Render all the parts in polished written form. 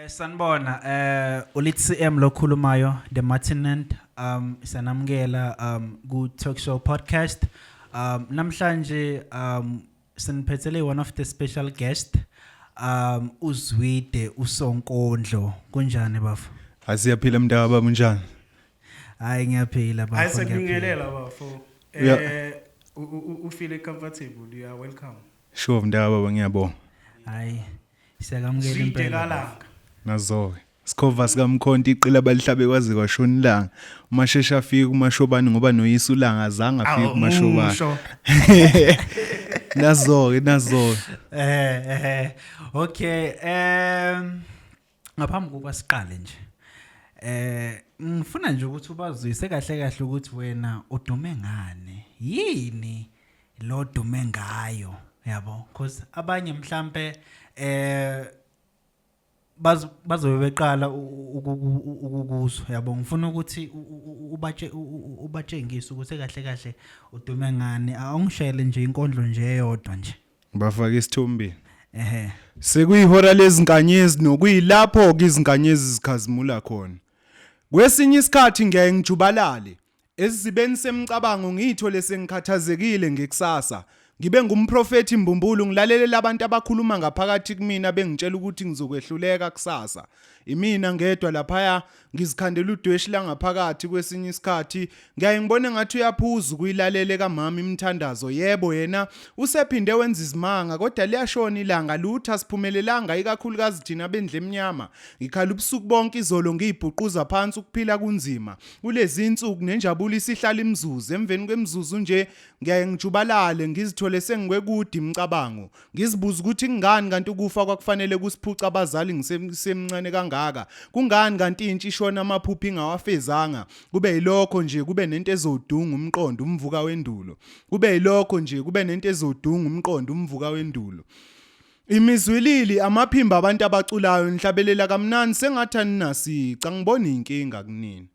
Sanibona ulit CM lokhulumayo the Martinent sanamukela ku Talk Show podcast. Namhlanje siniphethele one of the special guest, uZwide uSonkondlo. Kunjani, bafo? Asiyaphila mntaka baba, unjani? Hayi, ngiyaphila, bafo. Hayi, ngiyaphila. Sekubingelela, bafo. U feel comfortable, you are welcome. Sure, mntaka baba, ngiyabonga. Hayi, siyakamukela Zwide impela, bafo. kalanga. Nazo-ke. Sikhova sikamkhonto iqila balihlabe kwaze kwashona ilanga. Umashesha afike kumashobani ngoba noyisa ulanga azange afike kumashobani. Musho. Nazo-ke, nazo-ke. Okay, ngaphambi kokuba siqale nje, ngifuna nje ukuthi ubazwise kahle kahle ukuthi wena udume ngani, yini lo dume ngayo, yabo, because abanye mhlambe bazobe beqala ukukuzwa, yabo. Ngifuna ukuthi ubatshengise ukuthi kahle kahle udume ngani. Awungishayele nje inkondlo nje eyodwa nje. Bafake isithombeni. Ehe. Sekuyihora lezinkanyezi nokuyilapho ke izinkanyezi zikhazimula khona. Kwesinye isikhathi ngiyaye ngijubalale esizibeni semcabango, ngiyithole sengikhathazekile ngekusasa. Ngibe ngumprofethi mbumbulu, ngilalele abantu abakhuluma ngaphakathi kumina bengitshela ukuthi ngizokwehluleka kusasa. Imina ngedwa laphaya ngizikhandela udweshi langaphakathi. Kwesinye isikhathi ngiyaye ngibone ngathi uyaphuza ukuyilalele kamama imithandazo. Yebo, yena usephinde wenza izimanga, kodwa liyashona ilanga, lutho asiphumelelanga, ikakhulukazi thina bendle emnyama. Ngikhala ubusuku bonke izolo ngiyibhuquza phansi. Ukuphila kunzima kulezi insuku, nenjabulo isihlala imizuzu emveni kwemizuzu nje. Ngiyaye ngijubalale, ngizithole sengikwekude imicabango, ngizibuza ukuthi kungani kanti ukufa kwakufanele kusiphuca abazali ngisemncane kangaka? Kungani kanti intsha ishona amaphupho ingawafezanga? Kube yilokho nje kube nento ezodunga umqondo umvuka wendulo, kube yilokho nje kube nento ezodunga umqondo umvuka wendulo. Imizwilili, amaphimbo abantu abaculayo, nihlabelela kamnandi sengathi aninasici, angiboni inkinga kunini.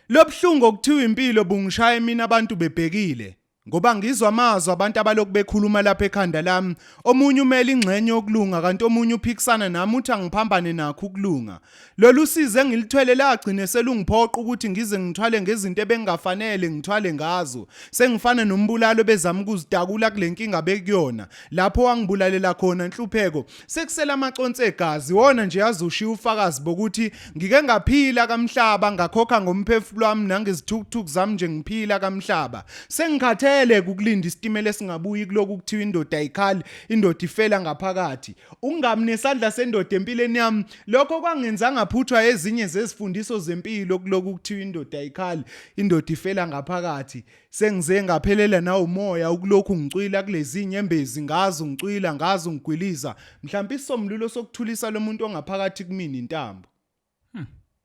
Lobuhlungu okuthiwa impilo bungishaya mina abantu bebhekile, ngoba ngizwa amazwi abantu abalokhu bekhuluma lapha ekhanda lami. Omunye umele ingxenye yokulunga, kanti omunye uphikisana nami, uthi angiphambane nakho ukulunga. Lolu sizi engilithwele lagcine selungiphoqa ukuthi ngize ngithwale ngezinto ebengingafanele ngithwale ngazo. Sengifana nombulalo bezama ukuzitakula kule nkinga bekuyona. Lapho wangibulalela khona nhlupheko, sekusela amaconsi egazi wona nje azoshiya ufakazi bokuthi ngike ngaphila kamhlaba, ngakhokha ngomphefumulo wami nangezithukuthuku zami nje ngiphila kamhlaba. Sengikhathele ukulinda isitimela esingabuyi kuloku kuthiwa indoda ayikhali, indoda ifela ngaphakathi. Ukungami nesandla sendoda empilweni yami, lokho kwangenza ngaphuthwa ezinye zezifundiso zempilo kuloku kuthiwa indoda ayikhali, indoda ifela ngaphakathi. Sengize ngaphelela nawumoya ukulokhu ngicwila kulezi nyembezi, ngazi ngicwila, ngazi ngigwiliza. Mhlawumbe isomlulo sokuthulisa lo muntu ongaphakathi kumina intambo.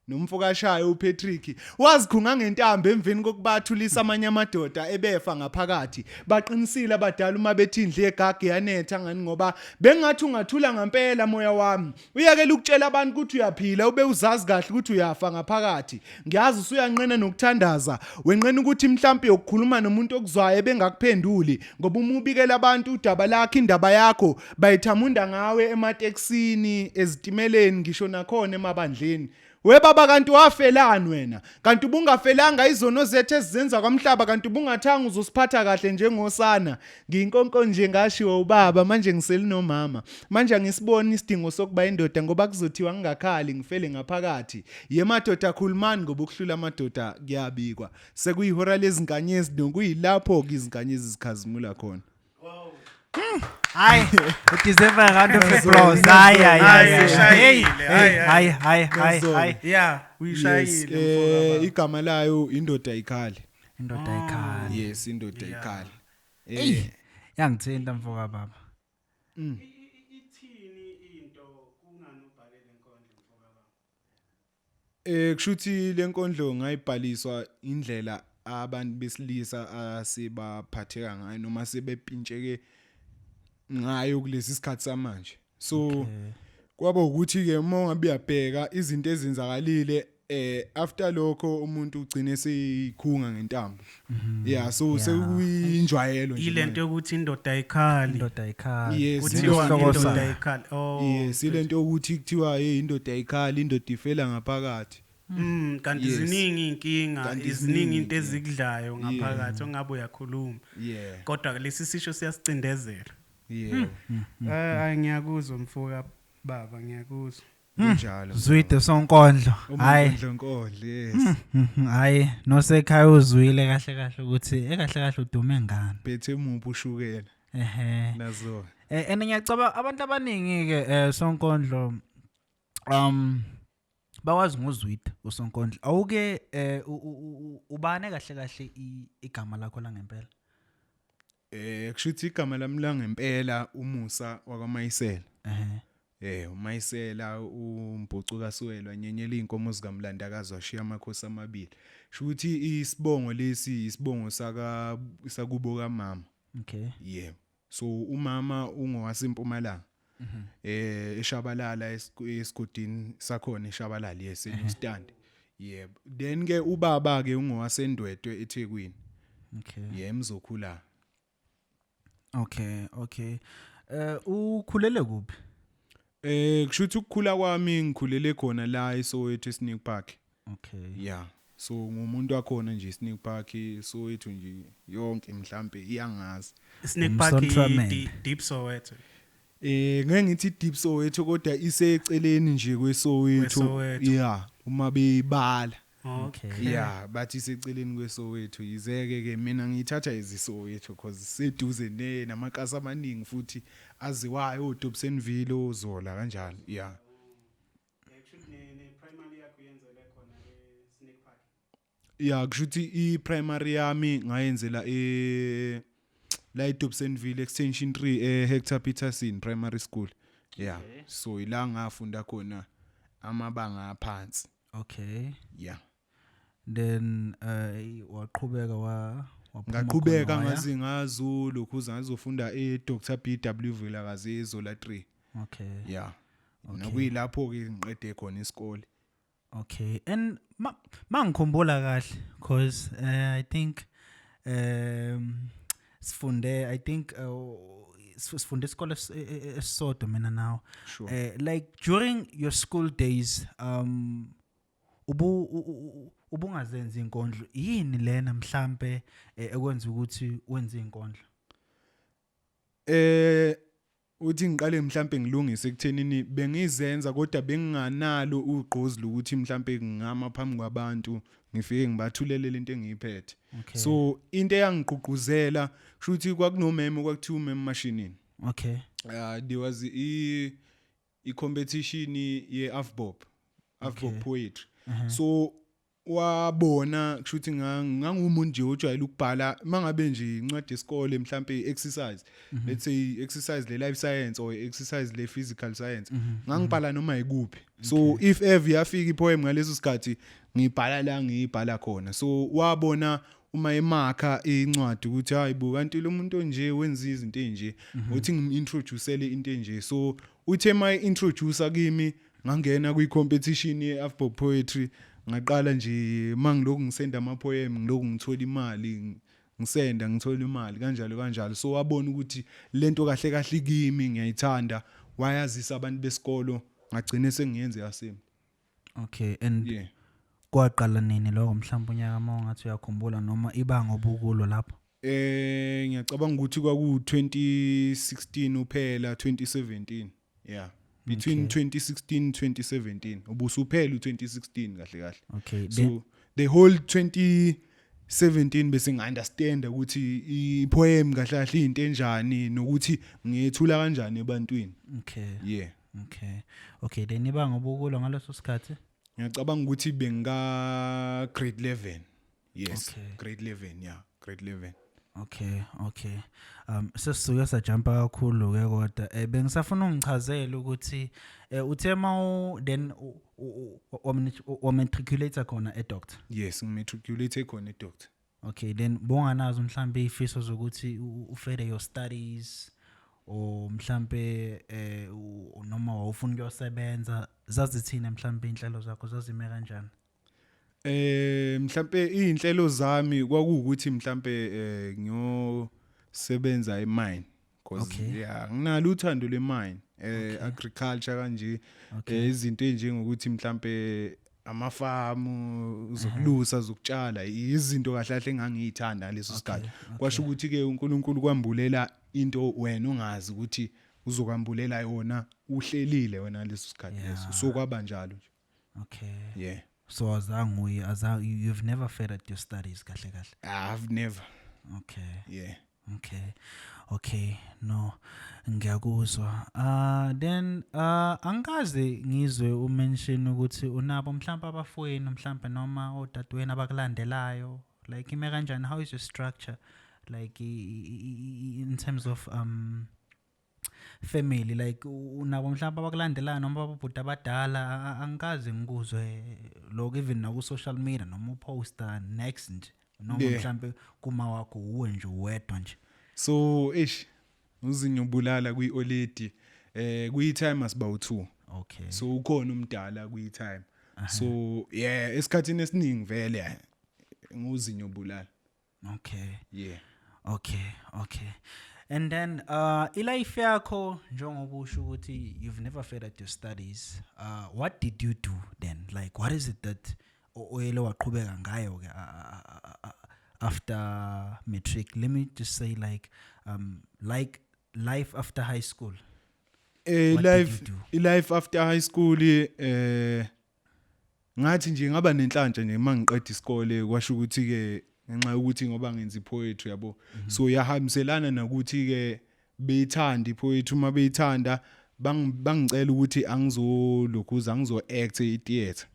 Nomfokashayo uPatrick wazikhunga ngentambo emveni kokubathulisa amanye amadoda ebefa ngaphakathi. Baqinisile abadala uma bethi indlu yegagu yanetha ngani, ngoba bengathi ungathula ngampela moya wami, uyekela ukutshela abantu ukuthi uyaphila ube uzazi kahle ukuthi uyafa ngaphakathi. Ngiyazi usuyanqena nokuthandaza, wenqena ukuthi mhlampe yokukhuluma nomuntu okuzwayo ebengakuphenduli, ngoba uma ubikela abantu udaba lakho, indaba yakho bayithamunda ngawe ematekisini, ezitimeleni, ngisho nakhona emabandleni. We baba, kanti wafelani wena? Kanti ubungafelanga izono zethu esizenza kwamhlaba? Kanti ubungathanga uzosiphatha kahle njengosana? Ngiyinkonko nje, ngashiwo ubaba, manje ngiselinomama. Manje angisiboni isidingo sokuba indoda, ngoba kuzothiwa ngingakhali ngifele ngaphakathi. Ye madoda, khulumani, ngoba ukuhlula amadoda kuyabikwa. Sekuyihora lezinkanyezi nokuyilapho-ke izinkanyezi zikhazimula khona. Hayi, u deserve a round of applause. Hayi, hayi, hayi. Hayi, Hayi, hayi, hayi, hayi, hayi. Yeah, Yes, uyishayile, mfoka. Igama layo indoda ayikhali. Indoda ayikhali. Yes, indoda ayikhali. Ey, yangithinta, mfoka baba. Ithini into, kungani ubhale lenkondlo, mfoka baba? Kushuthi lenkondlo ngayibhaliswa indlela abantu besilisa asebaphatheka ngayo noma sebepintsheke ngayo kulesi sikhathi samanje. So kwaba ukuthi ke uma ungabe uyabheka izinto ezenzakalile. After lokho umuntu ugcine seyikhunga ngentambo. Yeah, so sekuyinjwayelo nje. Ile nto yokuthi indoda ayikhali. Indoda ayikhali. Yes, Kuthiwa Isihloko indoda sayo. ayikhali. Oh. Yes, ile nto yokuthi kuthiwa hey, indoda ayikhali, indoda ifela ngaphakathi. Kanti Yes. ziningi inkinga, Kanti ziningi ziningi into ezikudlayo ngaphakathi ongabe uyakhuluma. Kodwa lesi sisho siyasicindezela. Hayi, ngiyakuzwa mfoka baba, ngiyakuzwa. Kunjalo. Zwide sonkondlo. Hayi. Umankondlo, yes. Hayi, nosekhaya uzwile kahle kahle ukuthi ekahle kahle udume ngani. Phethe muphi ushukela. Ehhe. Nazo. And ngiyacaba abantu abaningi ke sonkondlo bakwazi ngozwide usonkondlo. Awuke ubane kahle kahle igama lakho la ngempela? Kusho ukuthi igama lami la ngempela uMusa wakwaMayisela. uMayisela umbhucu kaSuwelwa nyenyela inkomo zikaMlandakazi washiya amakhosi amabili. Kusho ukuthi isibongo lesi isibongo saka sakubo kamama. Yeah. So umama ungowasempumalanga. eShabalala esigodini sakhona eShabalala, yes, eNew Stand. Yebo. Then ke ubaba ke ungowaseNdwedwe eThekwini. Yeah, emzokhula. Okay. Ukhulele kuphi? Kusho ukuthi ukukhula kwami ngikhulele khona la eSoweto eSnake Park. Yeah. So ngumuntu wakhona nje eSnake Park, eSoweto nje yonke mhlambe iyangazi. Snake Park Umsontraman. Deep Soweto. Ngeke ngithi Deep Soweto kodwa iseceleni nje kweSoweto. KweSoweto. Yeah, uma beyibala. Okay. Yeah, bathi iseceleni kweSoweto. Yizeke ke mina ngiyithatha iziSoweto because seduze ne namakasi amaningi futhi aziwayo oDobsonville, oZola kanjalo. Yeah. Actually ne primary yakho yenzele khona e Snake Park. Yeah, kusho ukuthi i-primary yami ngayenzela e la eDobsonville Extension 3 e Hector Peterson Primary School. Yeah. So ila ngafunda khona amabanga aphansi. Yeah. Then waqhubeka wa waphuma Ngaqhubeka khona waya? ngaze ngazulu kuze ngazofunda e Dr BW Vilakazi eZola 3. Yeah. Nokuyilapho ke ngiqede khona isikole. Okay. And mangikhumbula kahle because I think sifunde, I think sifunde isikole esisodwa mina nawe. Sure. Like during your school days ubu ubungazenzi inkondlo, yini lena mhlambe ekwenza ukuthi wenze inkondlo? Uthi ngiqale mhlambe ngilungise ekuthenini bengizenza kodwa benginganalo ugqozi lokuthi mhlambe ngingama phambi kwabantu ngifike ngibathulele lento engiyiphethe. So into eyangigqugquzela kusho ukuthi kwakunomemo, kwakuthiwa umemo mashinini. There was i competition ye AFBOP, AFBOP poetry. So wabona kusho ukuthi ngangumuntu nje ojwayele ukubhala mangabe nje incwadi yesikole mhlambe exercise, let's say exercise le life science or exercise le physical science, ngangibhala noma ikuphi. So if ever yafika ipoem ngaleso sikhathi ngibhala la ngiyibhala khona. So wabona uma emakha incwadi ukuthi hayi bo, kanti lo muntu onje wenza izinto ezinje, uthi ngimintroducele into enje. So uthe my introducer kimi ngangena kwi competition ye AFBOP poetry, ngaqala nje mangilokhu ngisenda ama poem, ngilokhu ngithola imali, ngisenda ngithola imali kanjalo kanjalo. So wabona ukuthi lento kahle kahle kimi ngiyayithanda, wayazisa abantu besikolo, ngagcina sengiyenze yasemi. Okay, and Yeah. kwaqala nini lokho, mhlawumbe unyaka uma ungathi uyakhumbula noma ibanga obukulo lapho? Ngiyacabanga ukuthi kwaku 2016 uphela 2017. Yeah. Between 2016 2017 ubusuphela u2016 kahle kahle. So the whole 2017 bese ngiunderstand ukuthi i-poem kahle kahle into enjani nokuthi ngiyethula kanjani ebantwini. Yeah. Okay, then ibanga obukulo ngaleso sikhathi? Ngiyacabanga ukuthi benga grade 11. Yes, grade 11, yeah, grade 11. Okay. Sesisuke sajumpa kakhulu ke kodwa bengisafuna ungichazele ukuthi uthe mawu then wa matriculate khona e doctor. Yes, ngimatriculate khona e doctor. Okay, then bonganazo mhlambe ifiso zokuthi ufurther your studies or mhlambe noma wawufuna ukuyosebenza, zazithini mhlambe inhlelo zakho, zazime kanjani? Mhlambe izinhlelo zami kwakuwukuthi mhlambe ngiyosebenza emine because yeah, nginalo uthando lemine, agriculture kanje, izinto ezinjengokuthi mhlambe amafamu zokulusa, zokutshala, izinto kahle kahle engangiyithanda leso sikhathi. Kwasho ukuthi ke uNkulunkulu kwambulela into wena ongazi ukuthi uzokwambulela yona, uhlelile wena leso sikhathi leso. So kwaba njalo nje. Yeah. So azange uye azange you've never failed at your studies kahle kahle? I've never. Yeah. Okay, no, ngiyakuzwa. Then angikaze ngizwe umention ukuthi unabo mhlawumbe abafowenu mhlawumbe noma odadewenu abakulandelayo. Like, ime kanjani? How is your structure, like in terms of family? Like, unabo mhlawumbe abakulandelayo noma ababhuti abadala? Angikaze ngikuzwe lokho, even naku social media noma uposta next nje noma mhlawumbe kuma wakho uwe nje uwedwa nje. So eish, uzinyobulala kwi-oledi, kuyi-timer siba u2. So ukhona umdala kuyi-timer. So yeah, esikhathini esiningi vele nguzinyobulala. Yeah. Okay. And then ilife yakho, njengoba usho ukuthi you've never failed at your studies, what did you do then? Like, what is it that oyele waqhubeka ngayo ke after matric? Let me just say, like life after high school. What did Life you do? Life after high school, ngathi nje ngaba nenhlanhla nje mangiqeda isikole. Kwasho ukuthi ke ngenxa yokuthi ngoba ngenza ipoetry, yabo, so yahambiselana nokuthi ke beyithanda ipoetry. Uma beyithanda, bangicela ukuthi angizolokhuza, angizo act e-theatre.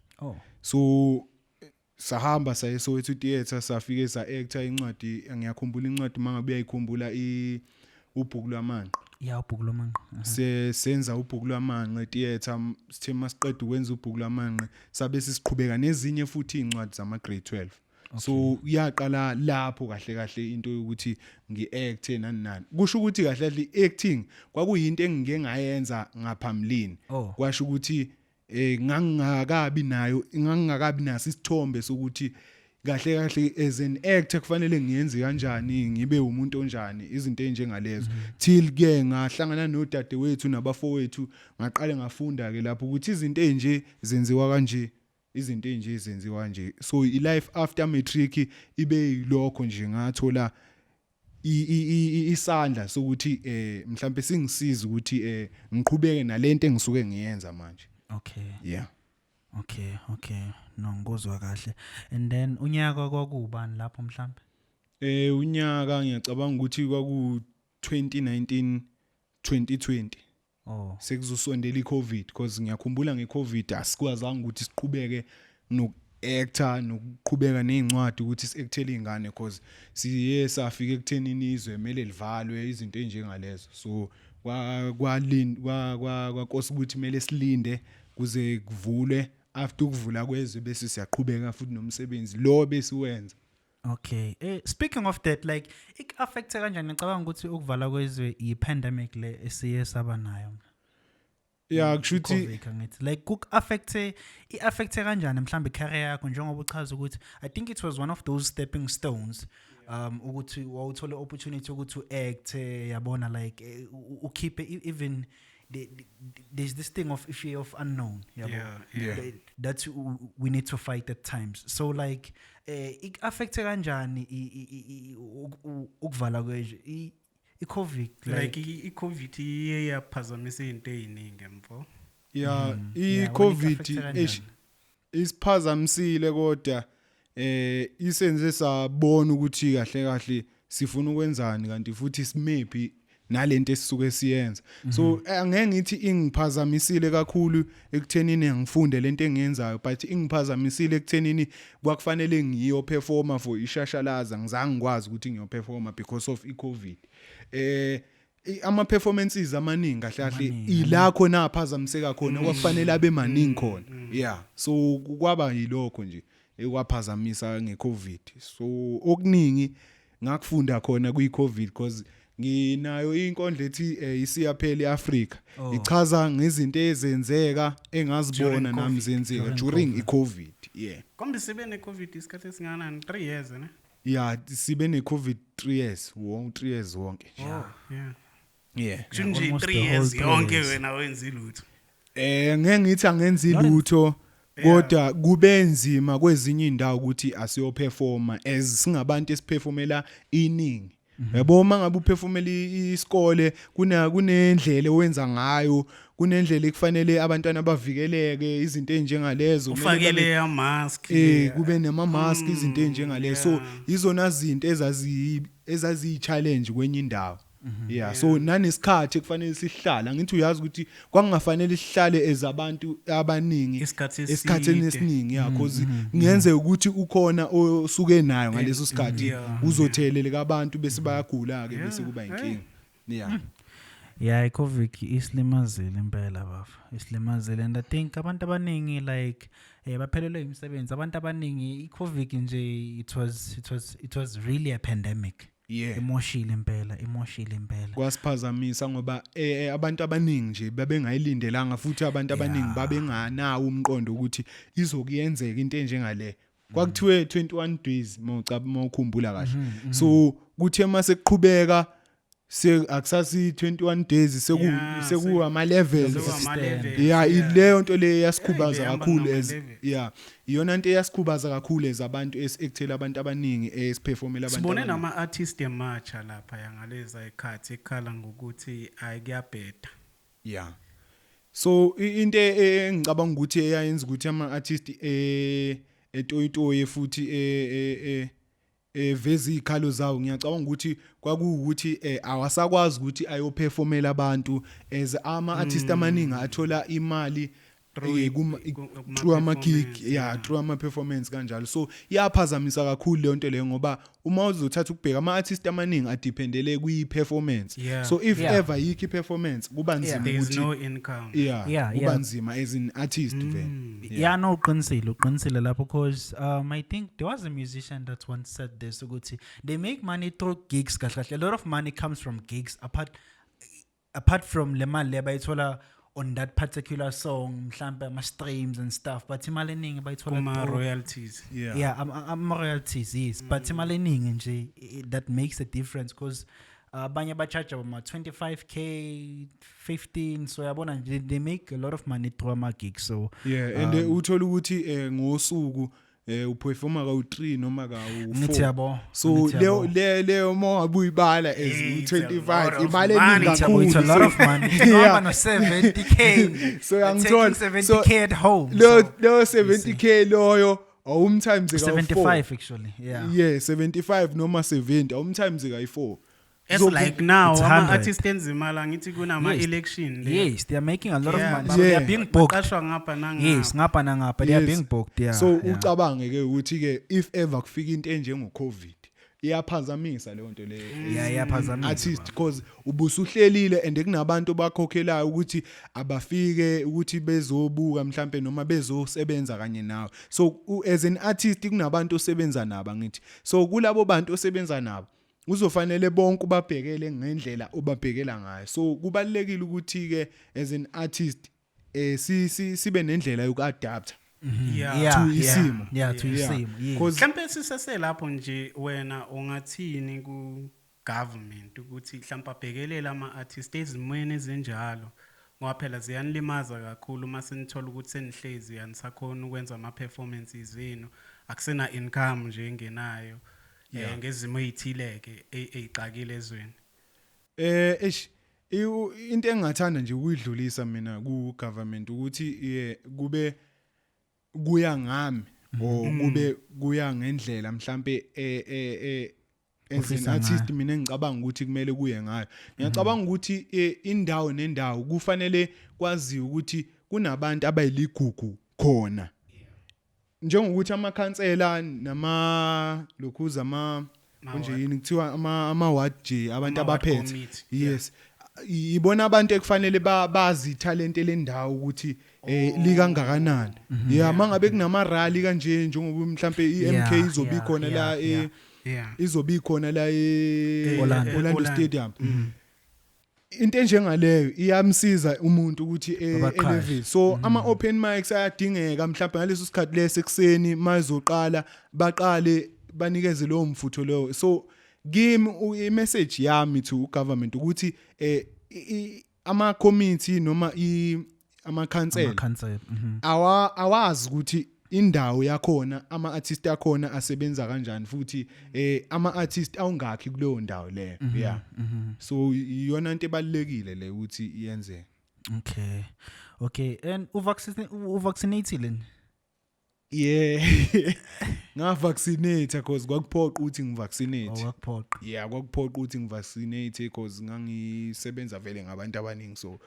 So sahamba saye Soweto Theatre, safike sa actor incwadi. Ngiyakhumbula incwadi, mangabe uyayikhumbula, i ubhuku lwamanqe. Yeah, ubhuku lwamanqe. Se senza ubhuku lwamanqe theatre. Sithe masiqeda ukwenza ubhuku lwamanqe, sabe sisiqhubeka nezinye futhi incwadi zama grade 12. So yaqala lapho kahle kahle into yokuthi ngi-acte nani nani. Kusho ukuthi kahle kahle i-acting kwakuyinto engike ngayenza ngaphambilini. Kwasho ukuthi ngangingakabi nayo, ngangingakabi naso isithombe sokuthi kahle kahle as an actor kufanele ngiyenze kanjani, ngibe umuntu onjani, izinto ezinjengalezo, till ke ngahlangana nodadewethu nabafowethu, ngaqale ngafunda ke lapho ukuthi izinto ezinje zenziwa kanje, izinto ezinje zenziwa kanje. So i life after matric ibe yilokho nje, ngathola isandla sokuthi mhlambe singisiza ukuthi ngiqhubeke nalento engisuke ngiyenza manje. Yeah. Okay. No, ngikuzwa kahle. And then unyaka kwakubani lapho mhlambe? Unyaka ngiyacabanga ukuthi kwaku 2019 2020. Sekuzosondela iCovid, because ngiyakhumbula ngeCovid asikwazanga ukuthi siqhubeke nokuactor nokuqhubeka nezincwadi ukuthi siactele izingane, because siye safika ekuthenini izwe kumele livalwe, izinto ezinjengalezo. So kwa kwa kwa kwakosa ukuthi kumele silinde kuze kuvulwe. After ukuvula kwezwe bese siyaqhubeka futhi nomsebenzi lo besiwenza. Okay. Speaking of that, like, ik affect kanjani, ngicabanga ukuthi ukuvala kwezwe, i pandemic le esiye saba nayo? Yeah, kushuthi I-COVID, angithi like kuk affect i affect kanjani mhlambe career yakho, njengoba uchaza ukuthi I think it was one of those stepping stones ukuthi wawuthola opportunity ukuthi uact, yabona, like ukhiphe even there's this thing of fear of unknown, yabo. That we need to fight at times. So like, ik affect kanjani ukuvala kwezwe, i-COVID, like? Like, i-COVID iye yaphazamisa izinto eziningi, mfo. Yeah. Yeah, I-COVID wena ik-affect kanjani? Eish, isiphazamisile, kodwa isenze sabona ukuthi kahle kahle sifuna ukwenzani, kanti futhi simephi nalento esisuke siyenza. So angeke ngithi ingiphazamisile kakhulu ekuthenini ngifunde lento engiyenzayo, but ingiphazamisile ekuthenini kwakufanele ngiyo performa for ishashalaza, ngizange ngikwazi ukuthi ngiyo performa because of iCovid. Ama performances amaningi kahle kahle Amaningi, ila khona aphazamiseka khona, kwakufanele abe maningi khona. Yeah, so kwaba yilokho nje ekwaphazamisa ngeCovid. So okuningi ngakufunda khona kwiCovid, because Nginayo inkondlo ethi isiyaphela iAfrika. Oh. Ichaza ngezinto ezenzeka engazibona During nami COVID. zenzeka During during iCovid. Yeah. Kombi sibe ne-COVID isikhathi esingakanani? 3 years ne? Yeah, sibe neCovid 3 years, wonke 3 years wonke. Oh, yeah. Yeah. Kusho nje almost 3 the whole years three yonke years. wena wenza ilutho. Ngeke ngithi angenzi Not in- lutho kodwa kube nzima kwezinye indawo ukuthi asiyoperforma as singabantu esiperformela iningi. Yabo, uma ngabe uperformela isikole kunendlela owenza ngayo, kunendlela ekufanele abantwana bavikeleke, izinto ezinjengalezo kumele Ufakele ama-mask. Kube nama mask, izinto ezinjengalezo, so izona zinto ezaziyi challenge kwenye indawo. Yeah, so nanesikhathi ekufanele sihlala, ngithi uyazi ukuthi kwakungafanele sihlale as abantu abaningi Isikhathi esikhathini eside. esiningi, yeah, cause kungenzeka ukuthi ukhona osuke nayo ngaleso sikhathi, uzotheleleka abantu bese bayagula ke, bese kuba inkinga, yeah. Yeah, iCovid isilimazile impela bafa, isilimazile, and I think abantu abaningi like baphelelwe imisebenzi, abantu abaningi. iCovid nje, it was really a pandemic. Imoshile impela, imoshile impela. Kwasiphazamisa ngoba abantu abaningi nje babengayilindelanga, futhi abantu abaningi babenganawo umqondo ukuthi izokuyenzeka into enjengale. Kwakuthiwe 21 days, mawucaba mawukhumbula kahle. So kuthe mase kuqhubeka se akusasi 21 days, seku sekuwa ama levels. Sekuwama-levels, Yeah, ileyo nto le yasikhubaza Hey, behamba kakhulu as ngama-level. yeah, iyona nto eyasikhubaza kakhulu as abantu ekuthela abantu abaningi esiperformela abantu Sibone abaningi. nama-artist ematsha lapha yangaleza ikhathi ekhala ngokuthi ayi, kuyabheda. Yeah. So into engicabanga ukuthi eyayenza ukuthi ama artist etoyitoye futhi eveza izikhalo zawo, ngiyacabanga ukuthi kwakuwukuthi awasakwazi ukuthi ayoperformela abantu, as ama artist amaningi athola imali Through through ama gig, kuma-performance, yeah, through ama performance kanjalo. So iyaphazamisa kakhulu leyo nto leyo, ngoba uma uzothatha ukubheka ama artist amaningi adependele kwi performance. So if ever yikho i performance, kuba nzima There is ukuthi no income. yeah, kuba nzima as an artist vele. Yeah, no, uqinisile, uqinisile lapho, because I think there was a musician that once said this, ukuthi they make money through gigs. Kahle kahle, a lot of money comes from gigs apart from le mali le bayithola on that particular song, mhlambe ama streams and stuff, but imali eningi bayithola Kuma royalties. Yeah, ama royalties, yes, but imali eningi nje that makes a difference, because abanye ba-charge ama 25K, 15, so yabona nje, they make a lot of money through ama gigs, so Yeah, and uthola ukuthi ngosuku uperforma kawu3 noma ngithi kawu4. yabo, So ngithi leyo yabo. leyo uma ngabe uyibala as Hey, it's a lot u25, of imali money. eningi Ngithi yabo, it's a lot kakhulu. of money. Uhamba no 70K. So You're taking uyangithola. 70K at home. Lo So lo 70K loyo awumtimes kawu4. 75 actually, yeah. Yeah, 75 noma 70, awumtimes kayi4. It's like now It's 100. ama-artist enza imali, angithi kunama election le. Yes, they are making a lot of money. So they are being booked. Baqashwa ngapha nangapha. Yes, ngapha nangapha they are being booked, yeah. So ucabange ke ukuthi ke if ever kufika into enjengo COVID, iyaphazamisa leyo nto leyo. Yeah, iyaphazamisa. Artist, because ubusuhlelile and kunabantu bakhokhelayo ukuthi abafike ukuthi bezobuka mhlambe noma bezosebenza kanye nawe. So as an artist kunabantu osebenza nabo, ngithi so kulabo bantu osebenza nabo uzofanele bonke ubabhekele ngendlela obabhekela ngayo. So kubalekile ukuthi ke as an artist sibe nendlela yokuadapt to isimo. Yeah, to isimo, yes. 'Cause Mhlampe siseselapho nje, wena ungathini ku government ukuthi mhlampe abhekelele ama artist ezimweni ezinjalo, ngoba phela ziyanilimaza kakhulu uma senithola ukuthi senihlezi anisakhona ukwenza ama performances zenu, akusena income nje engenayo ngezimo ezithile ke ezixakile ezweni? Eish, into engingathanda nje ukuyidlulisa mina ku government ukuthi kube kuya ngami or kube kuya ngendlela mhlambe as an Ofisa artist mina engicabanga ukuthi kumele kuye ngayo. Ngiyacabanga ukuthi indawo nendawo kufanele kwaziwe ukuthi kunabantu abayiligugu khona, njengokuthi amakhansela nama lokhuza ama konje yini kuthiwa ama ward nje, abantu Ama-ward abaphethe. committee. Yes, ibona abantu ekufanele bazi italent lendawo ukuthi likangakanani. Yeah, mangabe kunama rally kanje, njengoba mhlambe iMK izobe ikhona la. Izobe ikhona la e Orlando. Orlando Orlando. Stadium. Into enjengaleyo iyamsiza umuntu ukuthi Abaqashe. elevate. So ama open mics ayadingeka, mhlawumbe ngaleso sikhathi leso ekuseni mayizoqala, baqale banikeze lowo mfutho lowo. So kimi i-message yami to government ukuthi ama committee noma ama-council Ama-council. awazi ukuthi indawo yakhona, ama artist akhona asebenza kanjani, futhi ama artist awungakhi kuleyo ndawo leyo. Yeah, so iyona into ebalekile le ukuthi iyenzeke. Okay, and uvaccinatile nje? Yeah, nga vaccinate because kwakuphoqa ukuthi ngivaccinate. Owakuphoqa? Yeah, kwakuphoqa ukuthi ngivaccinate because ngangisebenza vele ngabantu abaningi, so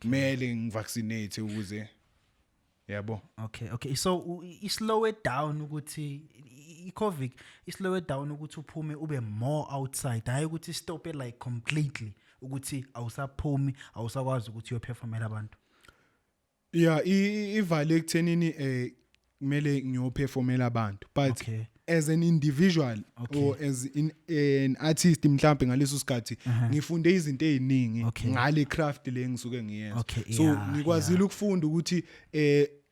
kumele ngivaccinate ukuze, yabo. Okay, so i-slow it down ukuthi i-COVID i-slow it down ukuthi uphume ube more outside, hayi ukuthi stop it like completely, ukuthi awusaphumi, awusakwazi ukuthi uyoperformela abantu. Yeah, ivale ekuthenini kumele ngiyoperformela abantu, but as an individual or as an artist, mhlambe ngaleso sikhathi ngifunde izinto eziningi ngale craft le ngisuke ngiyenza. So ngikwazile ukufunda ukuthi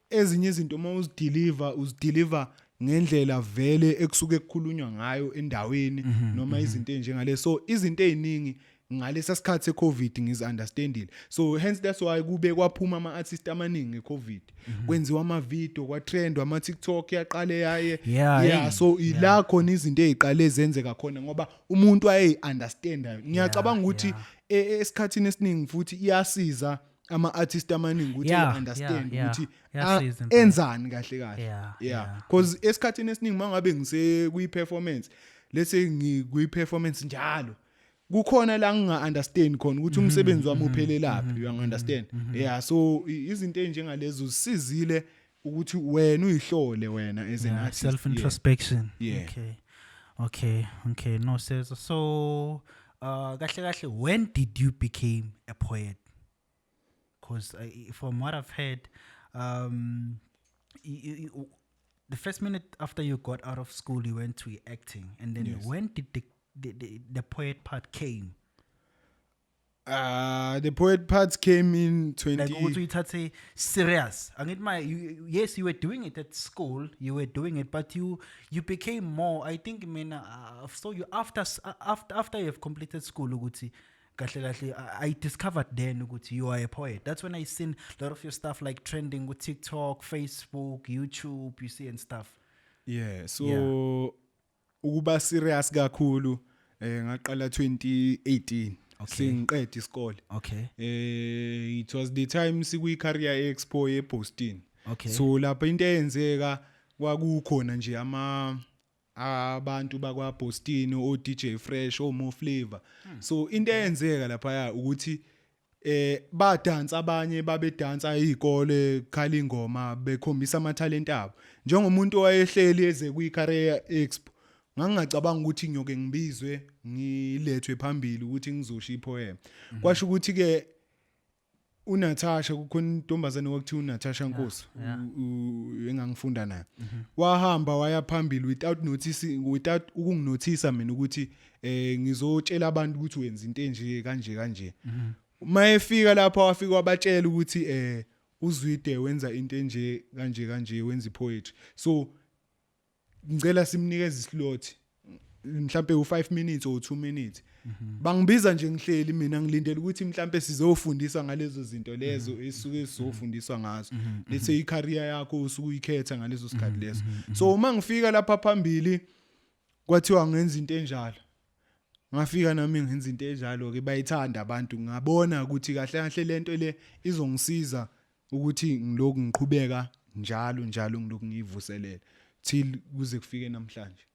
ezinye izinto uma uzideliver, uzideliver ngendlela vele ekusuke kukhulunywa ngayo endaweni noma izinto ezinjengale. So izinto eziningi ngalesa sikhathi seCovid ngizi understandile. So hence that's why kube kwaphuma ama artist amaningi ngeCovid, kwenziwa ama video, kwatrend ama TikTok yaqale yaye. Yeah, so ila khona izinto eziqale zenzeka khona ngoba umuntu ayeyi understanda. Ngiyacabanga ukuthi esikhathini esiningi futhi iyasiza ama artist amaningi ukuthi understand ukuthi Iyasiza impela. enzani kahle kahle. Yeah, because esikhathini esiningi mangabe ngise kwi performance, let's say ngikwi performance njalo, kukhona la nginga understand khona ukuthi umsebenzi wami uphelelaphi, you understand? Yeah, so izinto ezinjengalezo zisizile ukuthi wena uyihlole wena as an artist. Self introspection. Okay, no says so kahle kahle, when did you became a poet? Because from what I've heard, the first minute after you got out of school you went to acting, and then when did the poet part came? The poet part came in 20 Like ukuthi uyithathe serious, angithi my yes, you were doing it at school, you were doing it, but you became more, I think mina saw you after you have completed school, ukuthi kahle kahle I discovered then ukuthi you are a poet. That's when I seen a lot of your stuff like trending with TikTok, Facebook, YouTube, you see, and stuff. Yeah, so ukuba serious kakhulu ngaqala 2018 sengiqeda isikole. It was the time sikwi career expo eBoston. So lapha into eyenzeka kwakukhona nje ama abantu bakwa Boston, o DJ Fresh, o Mo Flavor. So into eyenzeka lapha ukuthi badansa, abanye babedansa izikole, khala ingoma, bekhombisa ama talent abo. Njengomuntu owayehleli eze kwi career expo, ngangingacabanga ukuthi ngiyoke ngibizwe, ngilethwe phambili ukuthi ngizosho ipoem. Kwasho ukuthi ke uNatasha, kukhona intombazane kwakuthiwa uNatasha Nkosi engangifunda naye, wahamba waya phambili without noticing, without ukunginothisa mina ukuthi ngizotshela abantu ukuthi wenza into enje kanje kanje. Mayefika lapha wafika wabatshela ukuthi uZwide wenza into enje kanje kanje, wenza ipoetry, so ngicela simnikeze islot mhlambe u5 minutes or 2 minutes. Bangibiza nje, ngihleli mina ngilindele ukuthi mhlambe sizofundiswa ngalezo zinto lezo esuke sizofundiswa ngazo, let's say icareer yakho usuke uyikhetha ngaleso sikhathi leso. So uma ngifika lapha phambili kwathiwa ngenza into enjalo, ngafika nami ngenza into enjalo ke, bayithanda abantu. Ngabona ukuthi kahle kahle lento le izongisiza ukuthi ngiloku ngiqhubeka njalo njalo, ngiloku ngiyivuselela till kuze kufike namhlanje.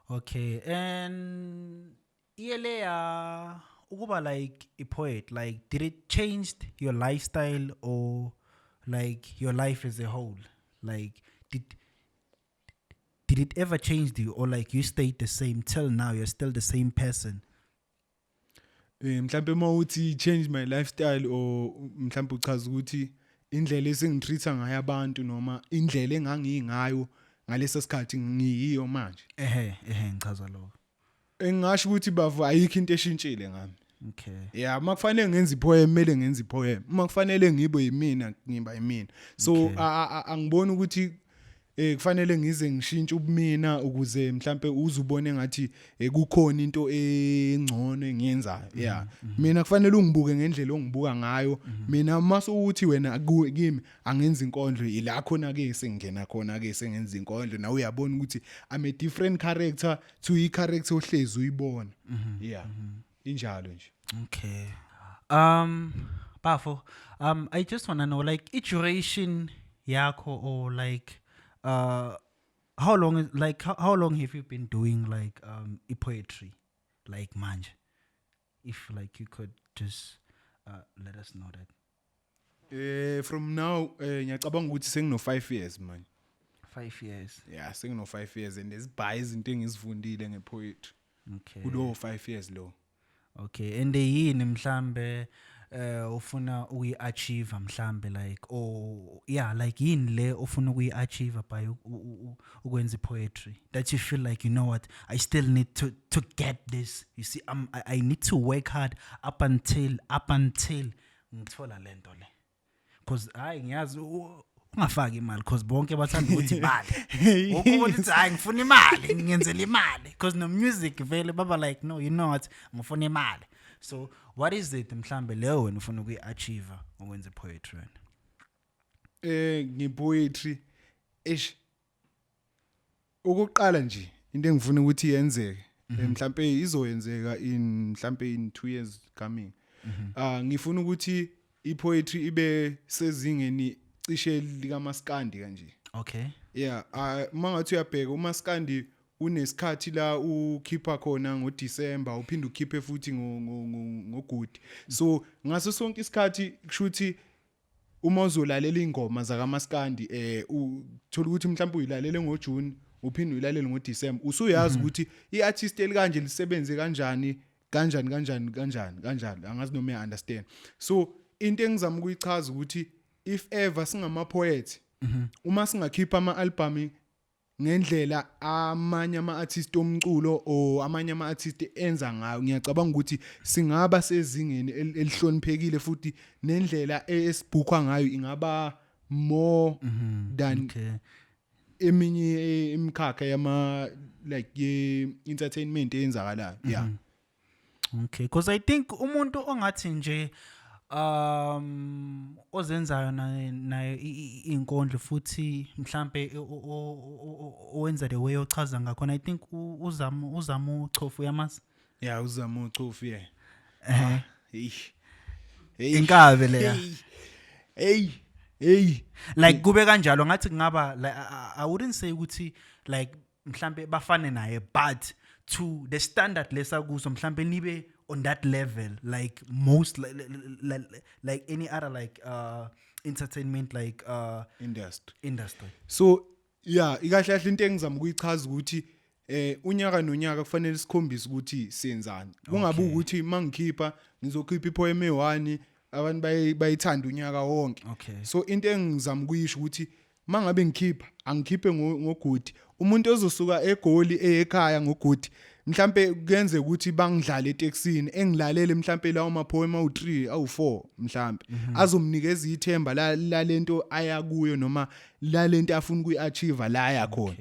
Okay, and iyeleya ukuba like a poet, like did it change your lifestyle or like your life as a whole? Like did it ever change you, or like you stayed the same till now, you're still the same person? Mhlambe mawuthi change my lifestyle or mhlambe uchaza ukuthi indlela esengitreata ngayo abantu noma indlela engangingayo. Ngalesa sikhathi ngiyiyo manje. Ehe, ngichaza lokho. Engingasho ukuthi, bafo, ayikho into eshintshile ngami. Okay. Yeah, uma kufanele ngenze ipoem, kumele ngenze ipoem. Uma kufanele ngibe yimina, ngiba yimina. So angiboni ukuthi kufanele ngize ngishintshe ubumina ukuze mhlambe uze ubone ngathi kukhona into engcono engiyenzayo. Yeah, mina kufanele ungibuke ngendlela ongibuka ngayo mina. Mase uthi wena kimi angenza inkondlo, ila khona ke sengingena khona ke sengenza inkondlo, nawe uyabona ukuthi I'm a different character to i character ohlezi uyibona. Yeah, injalo nje. Okay. Bafo, I just want to know, like, i duration yakho, or like how long is like how long have you been doing like poetry, like manje? If like you could just let us know that. From now, ngiyacabanga ukuthi sengino 5 years manje. 5 years. Yeah, sengino 5 years and ezibhayi izinto engizifundile ngepoetry kulo 5 years lo. Okay, and yini mhlambe ufuna ukuyi-achieve mhlambe, like, or yeah, like yini le ofuna ukuyi-achieve by ukwenza poetry that you feel like, you know what, I still need to get this, you see, I need to work hard up until ngithola lento le, because hayi, ngiyazi ungafaki imali, because bonke bathanda ukuthi imali, wonke umuntu uthi, "Hayi, ngifuna imali, ngiyenzela imali," because no music vele baba like, "No, you know what, ngifuna imali." So what is it mhlambe leyo wena ufuna ukuyi-achieve ngokwenza poetry wena? Ngepoetry, eish, ukuqala nje into engifuna ukuthi yenzeke, mhlambe izoyenzeka in mhlambe in 2 years coming, ngifuna ukuthi ipoetry ibe sezingeni cishe lika maskandi kanje. Yeah, uma ngathi uyabheka, umaskandi unesikhathi la ukhipha khona ngoDecember, uphinde ukhiphe futhi ngoGudi. So ngaso sonke isikhathi kushuthi uma uzolalela ingoma zakaMaskandi, uthola ukuthi mhlawumbe uyilalele ngoJune, uphinde uyilalele ngoDecember, usuyazi ukuthi iartist elikanje lisebenze kanjani kanjani kanjani kanjani kanjani. Angazi noma uya understand. So into engizama ukuyichaza ukuthi if ever singama poets, uma singakhipha ama album ngendlela amanye ama-artist omculo or amanye ama-artist enza ngayo, ngiyacabanga ukuthi singaba sezingeni elihloniphekile futhi nendlela esibhukhwa ngayo ingaba more than eminye imikhakha yama like ye entertainment eyenzakalayo, yeah. Okay, because I think umuntu ongathi nje ozenzayo naye inkondlo futhi mhlambe owenza the way ochaza ngakhona, I think uzama uchofu, uyamazi? Yeah, uzama uchofu, yeah. Hey. Hey. Inkabe leya. Hey hey. Like kube kanjalo ngathi kungaba like I wouldn't say ukuthi like mhlambe bafane naye, but to the standard lesakuso mhlambe nibe on that level, like most like any other like entertainment like industry. Industry. So yeah, ikahle kahle into engizama ukuyichaza ukuthi unyaka nonyaka kufanele sikhombise ukuthi senzani, kungabe ukuthi mangikhipha ngizokhipha ipoem e1, abantu bayithanda unyaka wonke. So into engizama ukuyisho ukuthi mangabe ngikhipha, angikhiphe ngoGudi, umuntu ozosuka eGoli ekhaya ngoGudi mhlambe kuyenze ukuthi bangidlale eTexini, engilalele mhlambe lawo mapoem awu3 awu4, mhlambe azomnikeza ithemba la lalento aya kuyo noma lalento afuna ukuyiachieve la aya khona.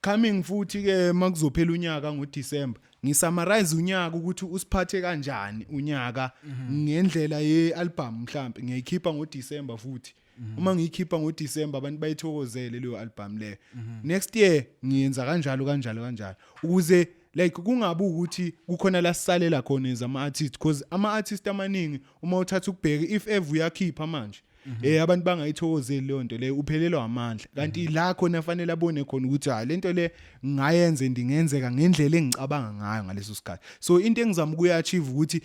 Coming futhi ke makuzophela unyaka ngoDecember, ngisummarize unyaka ukuthi usiphathe kanjani unyaka ngendlela ye-album, mhlambe ngiyayikhipha ngoDecember futhi. Uma ngiyikhipha ngoDecember, abantu bayithokozele leyo album leyo. Next year ngiyenza kanjalo kanjalo kanjalo, ukuze like kungabi ukuthi kukhona la sisalela khona as ama artist, because ama artist amaningi uma uthatha ukubheka, if ever uyakhipha manje, abantu bangayithokozeli leyo nto leyo, uphelelwa amandla, kanti la khona fanele abone khona ukuthi ha, lento le ngayenze ndingenzeka ngendlela engicabanga ngayo ngaleso sikhathi. So into engizama ukuyi-achieve ukuthi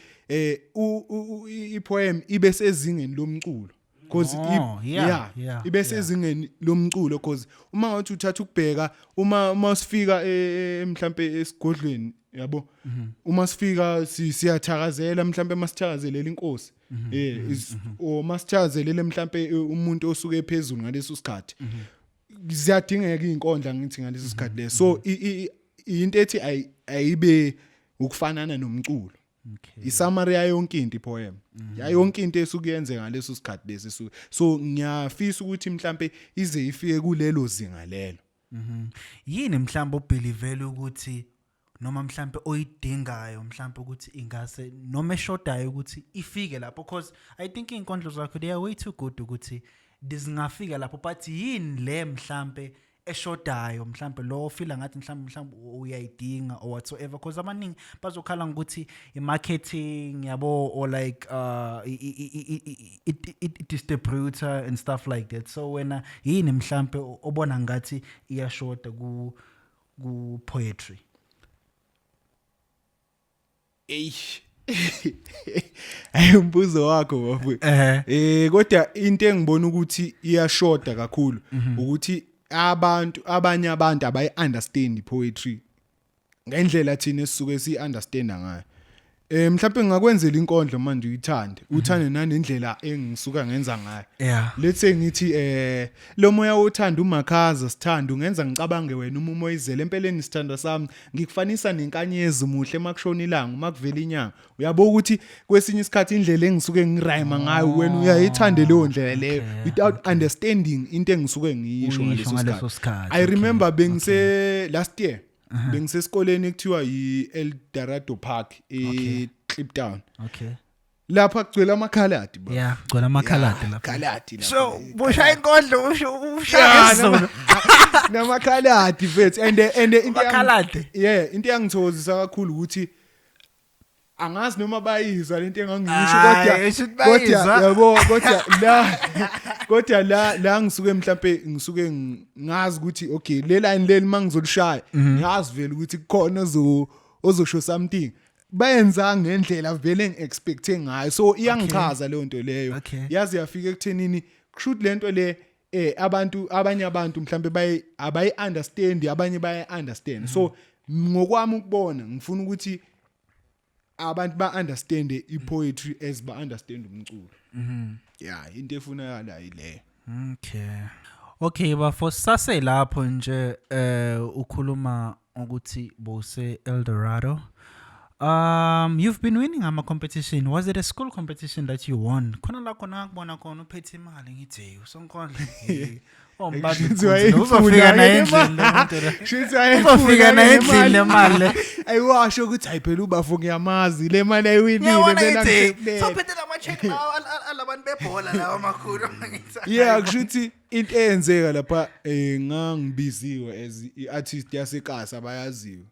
i-poem ibe sezingeni lomculo, because Oh, yeah, ibe sezingeni lomculo, because uma ngathi uthatha ukubheka, uma sifika mhlambe esigodlweni, yabo, uma sifika siyathakazela, mhlambe masithakazelela inkosi or masithakazelele mhlambe umuntu osuke ephezulu ngaleso sikhathi. Ziyadingeka izinkondla ngithi ngaleso sikhathi leso. So into ethi ayibe ukufanana nomculo. I-summary yayo yonke into i-poem, yayo yonke into esuke yenzeka ngaleso sikhathi lesi suke. So ngiyafisa ukuthi mhlambe ize ifike kulelo zinga lelo. Yini mhlawumbe o-believe ukuthi noma mhlambe oyidingayo mhlambe ukuthi ingase noma eshodayo ukuthi ifike lapho? Because I think izinkondlo zakho, they are way too good ukuthi zingafika lapho, but yini le mhlambe eshodayo, mhlambe lo o-feela ngathi mhlambe uyayidinga or whatsoever? Because abaningi bazokhala ngokuthi i-marketing yabo or like i-distributor and stuff like that. So wena yini mhlambe obona ngathi iyashoda ku poetry? Eish, ayi, umbuzo wakho bafowethu. Kodwa into engibona ukuthi iyashoda kakhulu ukuthi abantu, abanye abantu abayi understand poetry ngendlela thina esisuke si understanda ngayo. Mhlawumbe ngingakwenzela inkondlo manje uyithande, uthande nanendlela engisuka ngenza ngayo. Let's say ngithi lo moya wothanda umakhaza sithanda ungenza ngicabange wena uma umoyizela, empeleni sithandwa sami ngikufanisa nenkanyezi, muhle makushona ilanga, uma kuvela inyanga. Uyabo ukuthi kwesinye isikhathi indlela engisuke ngi-rhyme ngayo, wena uyayithande leyo ndlela leyo without understanding into engisuke ngiyisho uyisho ngaleso ngaleso sikhathi. Sikhathi. I remember bengise last year bengisesikoleni ekuthiwa i-El Dorado Park e-Kliptown. Lapha kugcwele amakhaladi ba. Yeah, gcwele amakhaladi lapha. Khaladi lapha. So bushaya inkondlo usho ushaya isiZulu. Namakhaladi mfethu, and into Amakhaladi? Yeah, into yangithokozisa kakhulu ukuthi angazi noma bayizwa lento engangisho, Hayi, kodwa shuthi kodwa bayizwa. yabo, kodwa la ngisuke mhlambe ngisuke ngazi ukuthi okay, le line leli mangizolishaya ngiyazi vele ukuthi kukhona ozosho something, bayenza ngendlela vele ngi-expecte ngayo. So iyangichaza leyo nto leyo. Yazi yafika ekuthenini kushuthi lento le abantu, abanye abantu mhlambe bayi abayi understand, abanye bayi understand. So ngokwami ukubona ngifuna ukuthi abantu ba understand i-poetry as ba understand umculo. Yeah, into efunakala ile. Okay, bafo, sase lapho nje ukhuluma ukuthi bose Eldorado. You've been winning ama competition. Was it a school competition that you won? Khona la khona ngakubona khona uphethe imali, ngithi hey, usonkondlo. Oh, mbazi Shuthi uzofika naye wayeyifuna endlini lo muntu lo. Shuthi Uzofika naye endlini le mali le. Ayiwasho ukuthi hayi phela ubafo ngiyamazi, le mali ayiwinile. Ngiyabona mina ngithi ngikulela. sophethe lama check lawa alabantu bebhola lawa amakhulu. Ngithi, Yeah, kusho ukuthi into eyenzeka lapha ngangibiziwe as i-artist yasekasi abayaziyo.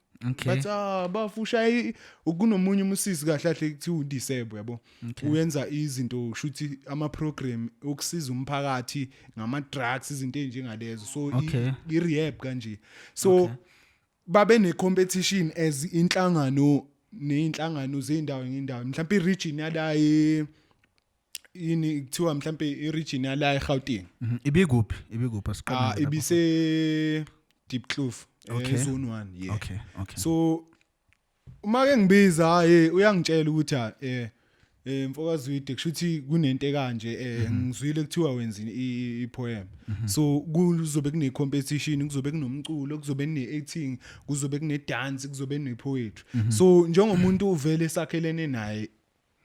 But ah, bafusha kunomunye umusisi kahle kahle kuthiwa uDisebo yabo, uyenza izinto kushuthi ama program okusiza umphakathi ngama drugs, izinto ezinjengalezo, so i rehab kanje. So babe ne competition as inhlangano nezinhlangano zendawo ngendawo, mhlawumbe i-region yala yini kuthiwa mhlawumbe i-region yala eGauteng. Ibikuphi? Ibikuphi? Asiqale Ah, lapho. Ibise Diepkloof, zone 1, yeah. So uma ke ngibiza, hayi, uyangitshela ukuthi ha mfokazi Wide, kushuthi kunento ekanje, ngizwile kuthiwa wenza i-poem, so kuzobe kune competition, kuzobe kunomculo, kuzobe kune acting, kuzobe kune dance, kuzobe kune poetry. So njengomuntu uvele sakhelene naye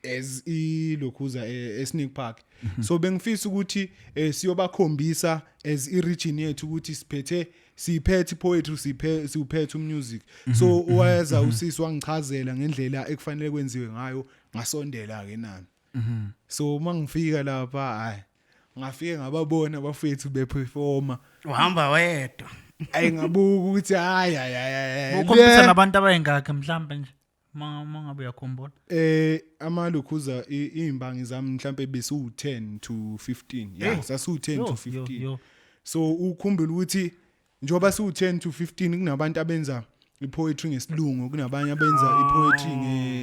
as ilokhuza eSnake Park, so bengifisa ukuthi siyobakhombisa as i-region yethu ukuthi siphethe, siphethe poetry, siphe siuphethe umusic. So weza usisi wangichazela ngendlela ekufanele kwenziwe ngayo, ngasondela ke nami. So mangifika lapha, hayi, ngafike ngababona abafethu beperforma. Uhamba wedwa? Ayi, ngabuka ukuthi hayi hayi hayi. U-compete nabantu abayingakhi mhlambe nje? Mangabe uyakhumbula. Amalokhuza izimbangi zami mhlambe besu 10 to 15, yeah, sasu 10 Yo, to yo, 15. Yo. So ukhumbula ukuthi njengoba su 10 to 15 kunabantu abenza ipoetry ngesilungu, kunabanye abenza ipoetry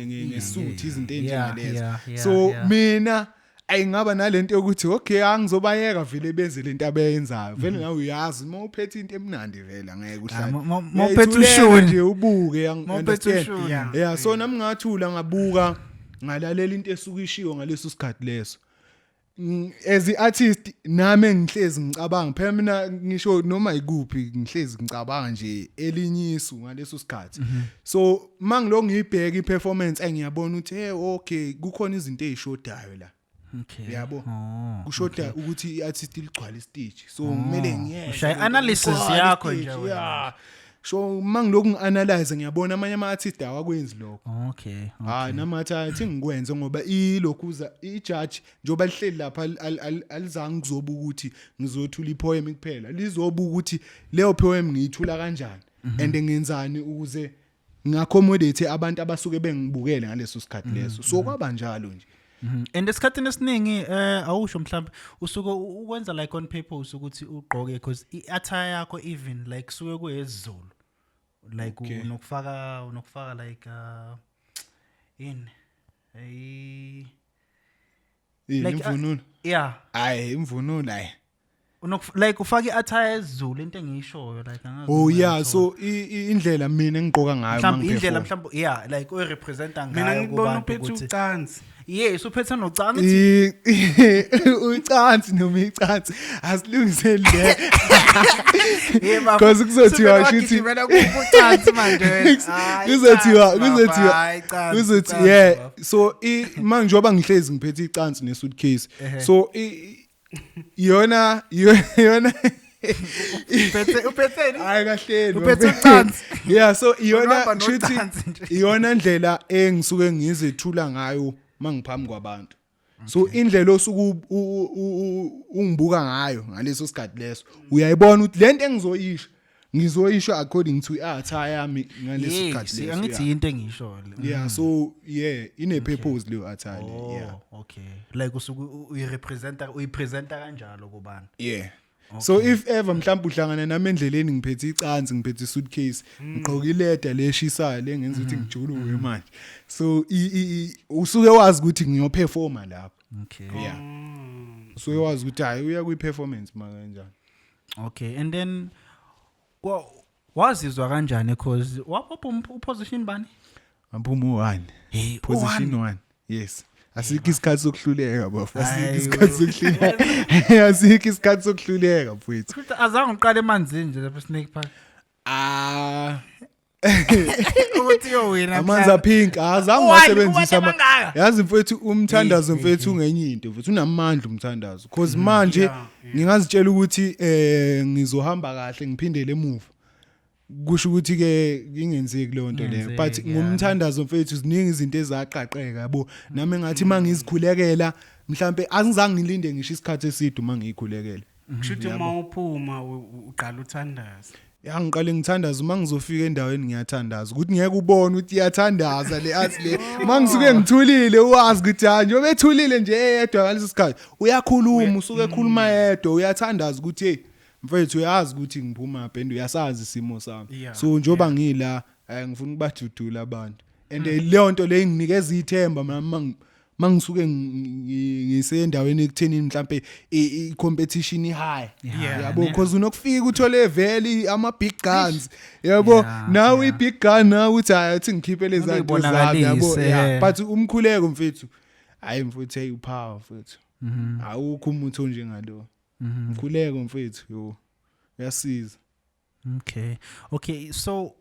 ngesuthu, izinto ezinjengalezo. So mina ayingaba nalento yokuthi okay, angizobayeka vele benze lento abayenzayo vele. Nawe uyazi uma uphethe into emnandi vele angeke uhlale. Ma uphethe Uyayithulela ushuni. nje ubuke. Ma uphethe Understand? ushuni. Yeah, so nami ngathula, ngabuka, ngalalela into esuke ishiwo ngaleso sikhathi leso. As i-artist nami engihlezi ngicabanga phela mina, ngisho noma ikuphi, ngihlezi ngicabanga nje elinye isu ngaleso sikhathi. So mangilo ngiyibheka i-performance, engiyabona ukuthi, hey, okay, kukhona izinto ezishodayo la. Yabo. Kushoda ukuthi i-artist ligcwale istage, so kumele ngiyeke Ushaya analysis ligcwale yakho istage, nje wena. Yeah, so mangilokhu ngi-analyze, ngiyabona amanye ama-artist awakwenzi lokho. Hayi, nami ngathi athi ngikwenze ngoba ilokhuza i-judge njengoba lihleli lapha alizange kuzoba ukuthi ngizothula ipoem kuphela, lizoba ukuthi leyo poem ngiyithula kanjani and ngenzani ukuze ngi-accommodate abantu abasuke bengibukele ngaleso sikhathi leso. So kwaba njalo nje. And esikhathini esiningi awusho mhlawumbe usuke ukwenza like on purpose ukuthi ugqoke, because i-attire yakho even like suke kuyesiZulu, like unokufaka like in Yini? Like, Imvunulo? Yeah. Hayi, imvunulo, hayi. Like ufaka i-attire yesiZulu, into engiyishoyo like angazi Oh noma yeah. uyayithola. So indlela mina engigqoka ngayo Mhlawumbe indlela mangiperform. mhlawumbe, yeah, like uyirepresenta Mina ngayo ngikubona kubantu uphethe ukuthi ucansi. Yes, uphethe nocansi. Ucansi noma icansi, asilungiseli le. Yeah, bafo. Because kuzothiwa Suvele shuthi wagijimela kucansi manje wena. Hayi, kuzothiwa icansi, bafo, kuzothiwa hayi, icansi, kuzothi icansi, yeah. bafo. So manje njengoba ngihlezi ngiphethe icansi ne suitcase, so yona Uphetheni? Hayi, kahleni. Uphethe ucansi. Yeah, so iyona Uhamba shuthi nocansi nje. iyona ndlela engisuke ngizethula ngayo mangiphambi kwabantu. So indlela osuke ungibuka ngayo ngaleso sikhathi leso, uyayibona ukuthi lento engizoyisho, ngizoyisho according to i-attire yami ngaleso sikhathi Yes, leso. angithi into engisho le. Yeah, so yeah, ine purpose leyo attire le, yeah. Oh, okay, like usuke uyirepresenta, uyipresenta kanjalo kubantu. Yeah, so if ever mhlawumbe uhlangana nami endleleni ngiphethe icansi, ngiphethe isuitcase, ngigqoke ileda leshisayo lengenza ukuthi ngijuluke manje, so usuke wazi ukuthi ngiyoperforma lapho. Yeah, usuke wazi ukuthi hayi, uya kwi-performance ma kanjani. Okay, and then wazizwa kanjani, cause wapopha uposition bani? Ngaphuma u-one. Hey. Position one, yes. Asikho isikhathi sokuhluleka, bafo, asikho Hayi, isikhathi sokuhluleka, asikho isikhathi sokuhluleka, mfowethu. Futhi azange uqale emanzini nje lapha Snake Park Ah. Ukuthi uyowina. Amanzi apink azange One, wasebenzisa kubantu abangaka. Yazi mfowethu, umthandazo mfowethu ungenye into, mfowethu, unamandla umthandazo, cause manje ngingazitshela ukuthi ngizohamba kahle, ngiphindele emuva, kusho ukuthi ke ingenzeki leyo nto leyo, but Ingenzeki, yeah. ngomthandazo mfethu, ziningi izinto ezaqaqeka, yabo. Nami ngathi mangizikhulekela mhlambe angizange ngilinde ngisho isikhathi eside uma ngiyikhulekela. Kusho ukuthi uma uphuma uqala uthandaza. Ya, ngiqale ngithandaza. Uma ngizofika endaweni ngiyathandaza ukuthi ngeke ubone ukuthi iyathandaza le athi le. Uma ngisuke ngithulile, uwazi ukuthi hayi, njengoba ethulile nje eyedwa ngaleso sikhathi, uyakhuluma, usuke ekhuluma yedwa, uyathandaza ukuthi hey mfethu, uyazi ukuthi ngiphuma phi and uyasazi isimo sami. So njengoba ngila, ngifuna ukubajudula abantu and leyo nto le inginikeza ithemba mina mangisuke ngisendaweni ekuthenini mhlambe i-competition i-high. Yabo, because unokufika uthole vele ama big guns, yabo. Nawe i-big gun, nawe uthi hayi, athi ngikhiphe lezi zinto zami, yabo. Uyibonakalise, Yeah, but umkhuleko mfethu, hayi mfethu, hey, upower mfethu, awukho umuthi onjengalo umkhuleko mfethu, yo, uyasiza. Okay, so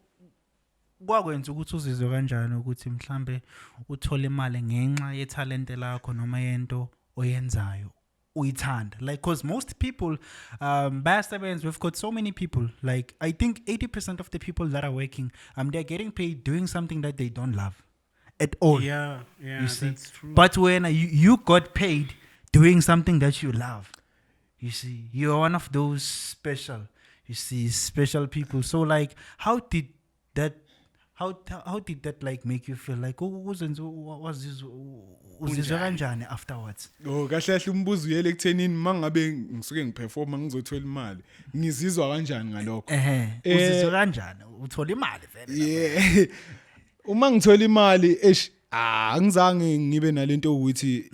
kwakwenza ukuthi uzizwe kanjani ukuthi mhlambe uthole imali ngenxa yethalente lakho noma yento oyenzayo uyithanda? Like, because most people bayasebenza, we've got so many people, like I think 80% of the people that are working, they're getting paid doing something that they don't love at all. You see, That's true. but when you got paid doing something that you love, you see, you're one of those special, you see, special people. So like, how did that like make you feel, like uzenze wazizwa, uzizwa kanjani afterwards? Oh, kahle kahle umbuzo uyele ekuthenini mangabe ngisuke ngiperforma ngizothola imali, ngizizwa kanjani ngalokho? Ehe, uzizwa kanjani uthola imali vele? Yeah, uma ngithola imali, eish, ah, angizange ngibe nalento ukuthi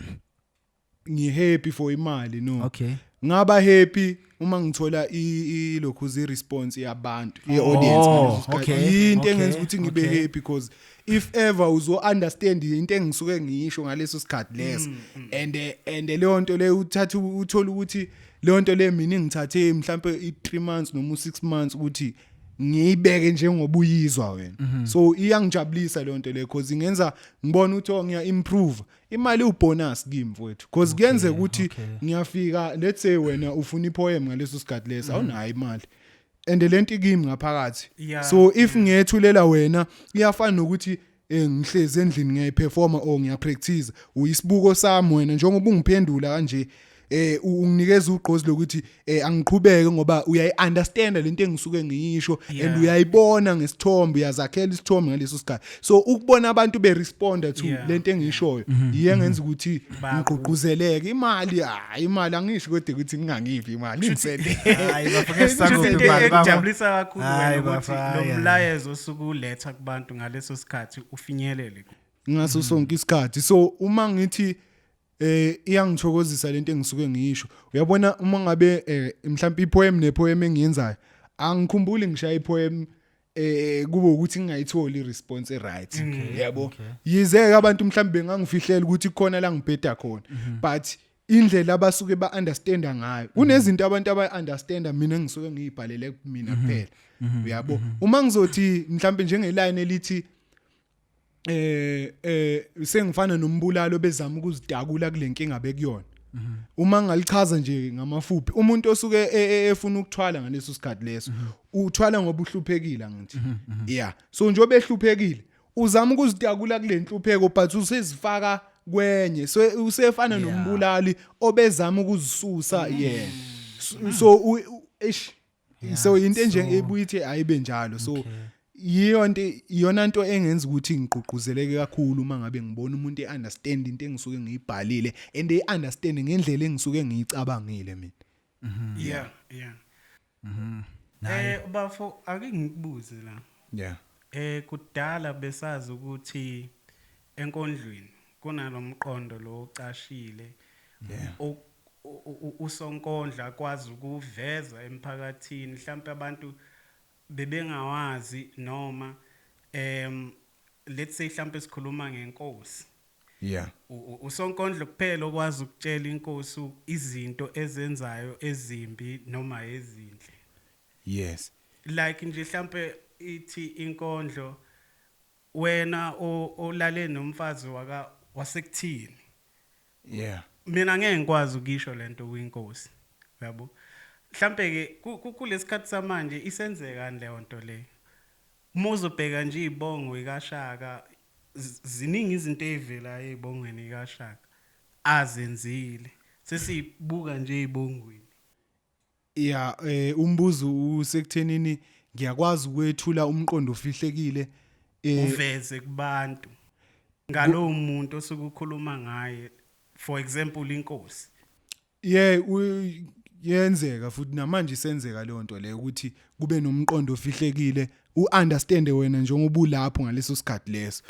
ngihappy for imali, no. Ngaba happy uma ngithola ilokhu i response yabantu, ye audience Oh, ngaleso sikhathi. Into engenza ukuthi ngibe happy because If ever uzo understand into engisuke ngiyisho ngaleso sikhathi leso, and leyo nto leyo uthatha uthola ukuthi leyo nto le mina ngithathe mhlambe i3 months noma u6 months ukuthi ngiyibeke njengoba uyizwa wena. So iyangijabulisa leyo nto leyo, because ingenza ngibone ukuthi, oh, ngiya improve. Imali ubonus kimi, mfowethu, because kuyenzeka ukuthi ngiyafika, let's say wena ufuna ipoem ngaleso sikhathi leso, awunayo imali and lento ikimi ngaphakathi. So if ngiyethulela wena, iyafana nokuthi ngihlezi endlini ngiyayiperforma or ngiyapractice, uyisibuko sami wena. Njengoba ungiphendula kanje, unginikeza ugqozi lokuthi angiqhubeke, ngoba uyayi-understanda lento engisuke ngiyisho and uyayibona ngesithombe, uyazakhela isithombe ngaleso sikhathi. So ukubona abantu beresponda to lento engiyishoyo iye ngenza ukuthi ngigqugquzeleke. Imali, hayi, imali angisho kodwa ukuthi ngingangiphi imali, ngisende. Hayi bafo, ngeke Kusho sisakuphi into imali, bafo. ekujabulisa kakhulu Hayi, wena ukuthi bafo, lo hayi, hayi. mlayezo osuke uletha kubantu ngaleso sikhathi ufinyelele. Ngaso sonke isikhathi. So uma ngithi iyangithokozisa lento engisuke ngiyisho, uyabona, uma ngabe mhlawumbe ipoem nepoem engiyenzayo, angikhumbuli ngishaya ipoem kube ukuthi ngingayitholi iresponse eright, yabo. Yize abantu mhlawumbe bengangifihlela ukuthi kukhona la ngibheda khona, but indlela abasuke ba-understanda ngayo, kunezinto abantu aba-understanda mina engisuke ngiyibhalele mina kuphela, uyabo. Uma ngizothi mhlawumbe njengeline elithi sengifana nombulalo bezama ukuzidakula kule nkinga bekuyona, uma ngalichaza nje ngamafuphi, umuntu osuke efuna ukuthwala ngaleso sikhathi leso uthwala ngoba uhluphekile, ngithi yeah. So njengoba ehluphekile, uzama ukuzitakula kule nhlupheko, but usezifaka kwenye, so usefana nombulali obezama ukuzisusa yena. So eish, so into enje ebuyithi ayibe njalo. So yiyo into, iyona nto engenza ukuthi ngigqugquzeleke kakhulu uma ngabe ngibona umuntu e-understand into engisuke ngiyibhalile and e-understand ngendlela engisuke ngiyicabangile mina. Yeah. Bafo, ake ngikubuze la. Yeah. Kudala besazi ukuthi enkondlweni kunalomqondo lo ocashile. Usonkondlo akwazi ukuveza emphakathini, mhlawumbe abantu bebengawazi, noma let's say mhlawumbe sikhuluma ngenkosi. Usonkondlo kuphela okwazi ukutshela inkosi izinto ezenzayo ezimbi noma ezinhle. Like nje mhlambe ithi inkondlo, wena olale nomfazi waka wasekuthini, mina ngeke ngikwazi ukisho lento kwinkosi, yabo. Mhlambe ke kulesikhathi samanje isenzekani leyo nto le? Uma uzobheka nje izibongo ikaShaka, ziningi izinto ezivelayo ezibongweni ikaShaka azenzile, sesibuka nje ezibongweni. Yeah, umbuzo usekuthenini ngiyakwazi ukwethula umqondo ofihlekile Uveze kubantu ngalowo muntu osuke ukhuluma ngaye, for example inkosi. Yeah, yenzeka futhi namanje isenzeka leyo nto leyo, ukuthi kube nomqondo ofihlekile, uunderstand wena njengoba ulapho ngaleso sikhathi leso.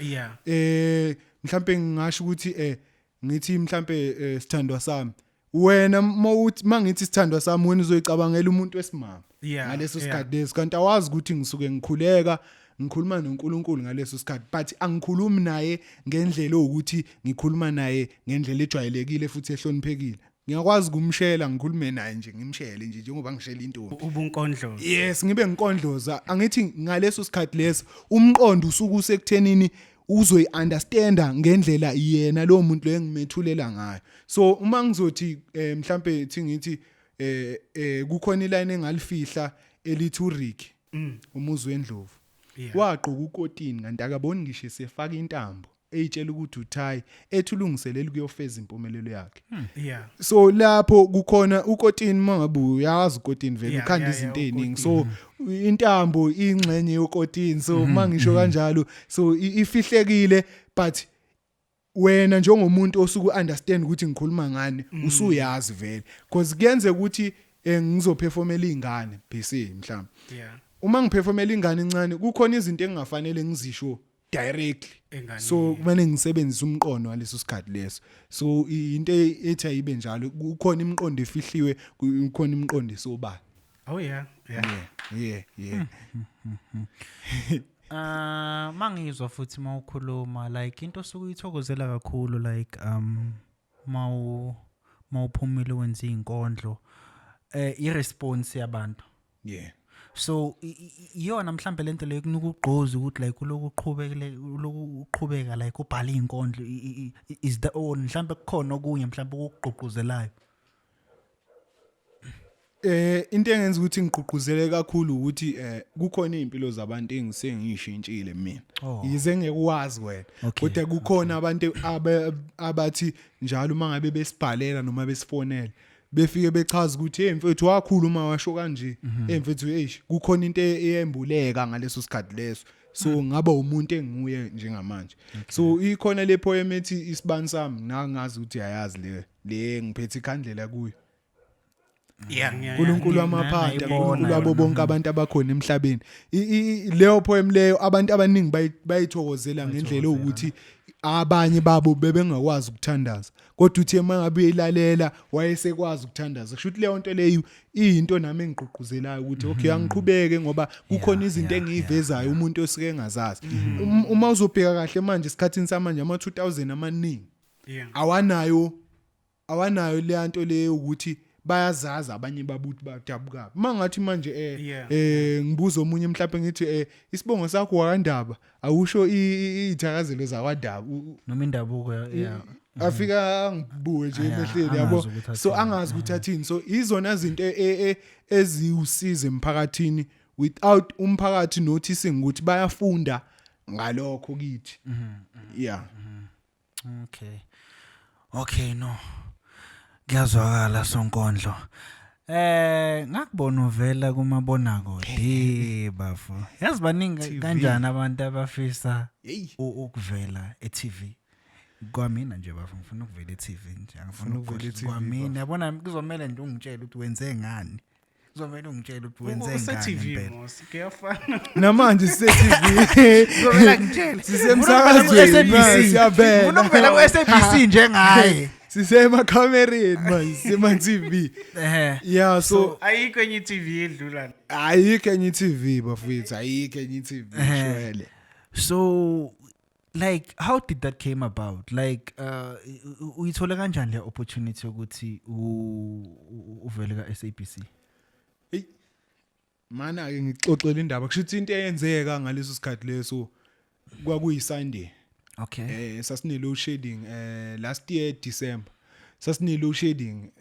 Mhlambe ngingasho ukuthi ngithi mhlambe sithandwa sami, wena mawuthi mangithi sithandwa sami, wena uzoyicabangela umuntu wesimama ngaleso sikhathi leso, kanti awazi ukuthi ngisuke ngikhuleka, ngikhuluma noNkulunkulu ngaleso sikhathi, but angikhulumi naye ngendlela ukuthi ngikhuluma naye ngendlela ejwayelekile futhi ehloniphekile. Ngiyakwazi ukumshela, ngikhulume naye nje, ngimshele nje njengoba ngishela intombi. Ubunkondlo. Yes, ngibe nginkondloza. Angithi ngaleso sikhathi leso umqondo usuke usekuthenini uzoyi-understanda ngendlela yena lowo muntu lo engimethulela ngayo. So uma ngizothi mhlambe thi ngithi kukhona iline engalifihla elithi uRicky umuzi wendlovu wagqoka ukotini kanti akaboni ngisho esefaka intambo, eyitshela ukuthi uthayi, ethi ulungiselela ukuyofeza impumelelo yakhe. So lapho kukhona ukotini, mangabe uyazi ukotini vele ukhanda izinto eziningi, so intambo ingxenye yokotini. So mangisho kanjalo, so ifihlekile, but wena njengomuntu osuke understand ukuthi ngikhuluma ngani, usuyazi vele, because kuyenzeka ukuthi ngizoperformela izingane BC mhlawumbe. Uma ngiperformela ingane encane, kukhona izinto engingafanele ngizisho directly. Enganeni. So kumele ngisebenzise umqondo ngaleso sikhathi leso. So into ethi ayibe njalo, kukhona imiqondo efihliwe, kukhona imiqondo esobala. Oh yeah. Yeah. Ah, mangizwa futhi mawukhuluma like into osuke uyithokozela kakhulu like mawuphumile wenza izinkondlo, i-response yabantu. So iyona mhlambe lento leyo kunika ugqozi ukuthi like uloku uqhubekele, uloku uqhubeka like ubhala izinkondlo, is the or mhlambe kukhona okunye mhlambe okugqugquzelayo? Into engenza ukuthi ngigqugquzele kakhulu ukuthi kukhona izimpilo zabantu engisengishintshile mina. Yize ngeke wazi wena. Kodwa kukhona abantu abathi njalo uma ngabe besibhalela noma besifonela befike bechaza ukuthi, "Hey mfethu, wakhuluma washo kanje. Hey mfethu, eish, kukhona into eyembuleka ngaleso sikhathi leso." So ngaba umuntu enguye njengamanje. So ikhona le poem ethi "Isibani Sami", nangazi ukuthi ayazi le ngiphethe ikhandlela kuyo. Yeah. uNkulunkulu wamaphanda, Ngiyayibona uNkulunkulu wabo yona. bonke abantu abakhona emhlabeni. Leyo poem leyo abantu abaningi bayithokozela ngendlela ukuthi abanye babo bebengakwazi ukuthandaza, kodwa uthe mangabe uyilalela wayesekwazi ukuthandaza. Kusho ukuthi leyo nto leyo iyinto nami engigqugquzelayo ukuthi okay, angiqhubeke ngoba kukhona izinto engiyivezayo umuntu osuke engazazi. Uma uzobheka kahle manje, esikhathini samanje, ama 2000 amaningi awanayo leya nto leyo ukuthi bayazazi abanye babuthi badabuka. Mangathi manje ngibuza omunye mhlawumbe ngithi, "Isibongo sakho wakandaba, awusho izithakazelo zakwaNdaba?" Noma indabuko, yeah. Afika angibuke nje emehlweni, angazi yabo. ukuthi So athini. angazi ukuthi athini. So izona zinto eziwusiza emphakathini without umphakathi noticing ukuthi bayafunda ngalokho kithi, yeah. Okay, no. Kuyazwakala, sonkondlo. Ngakubona uvela kumabona kude, bafo. Yazi baningi TV. kanjani abantu abafisa Hey. ukuvela e-TV. Kwamina nje, bafo, ngifuna ukuvela e-TV nje. Angifuni Ufuna ukuvela ukukhohlwa. e-TV? Kwamina, yabona, kuzomela nje ungitshele ukuthi wenze ngani. Kuzomela ungitshele ukuthi wenze ngani Use-TV impela. mos, kuyafana. Namanje sise-TV. Kuzomela ngitshele. Sisemsakazweni manje, siyavela. Ngifuna ukuvela ku-SABC njengaye. Sisemakhamereni manje, sisema-TV. Yeah, so Ayikho enye i-TV edlula le. Ayikho enye i-TV, bafethu, ayikho enye i-TV, shwele. So like how did that came about? Like uyithole kanjani le opportunity yokuthi uvele ka SABC? Hey mana ke, ngixoxela indaba. Kusho ukuthi into eyenzeka ngaleso sikhathi leso kwakuyi Sunday. Sasine load shedding last year December. Sasine load shedding,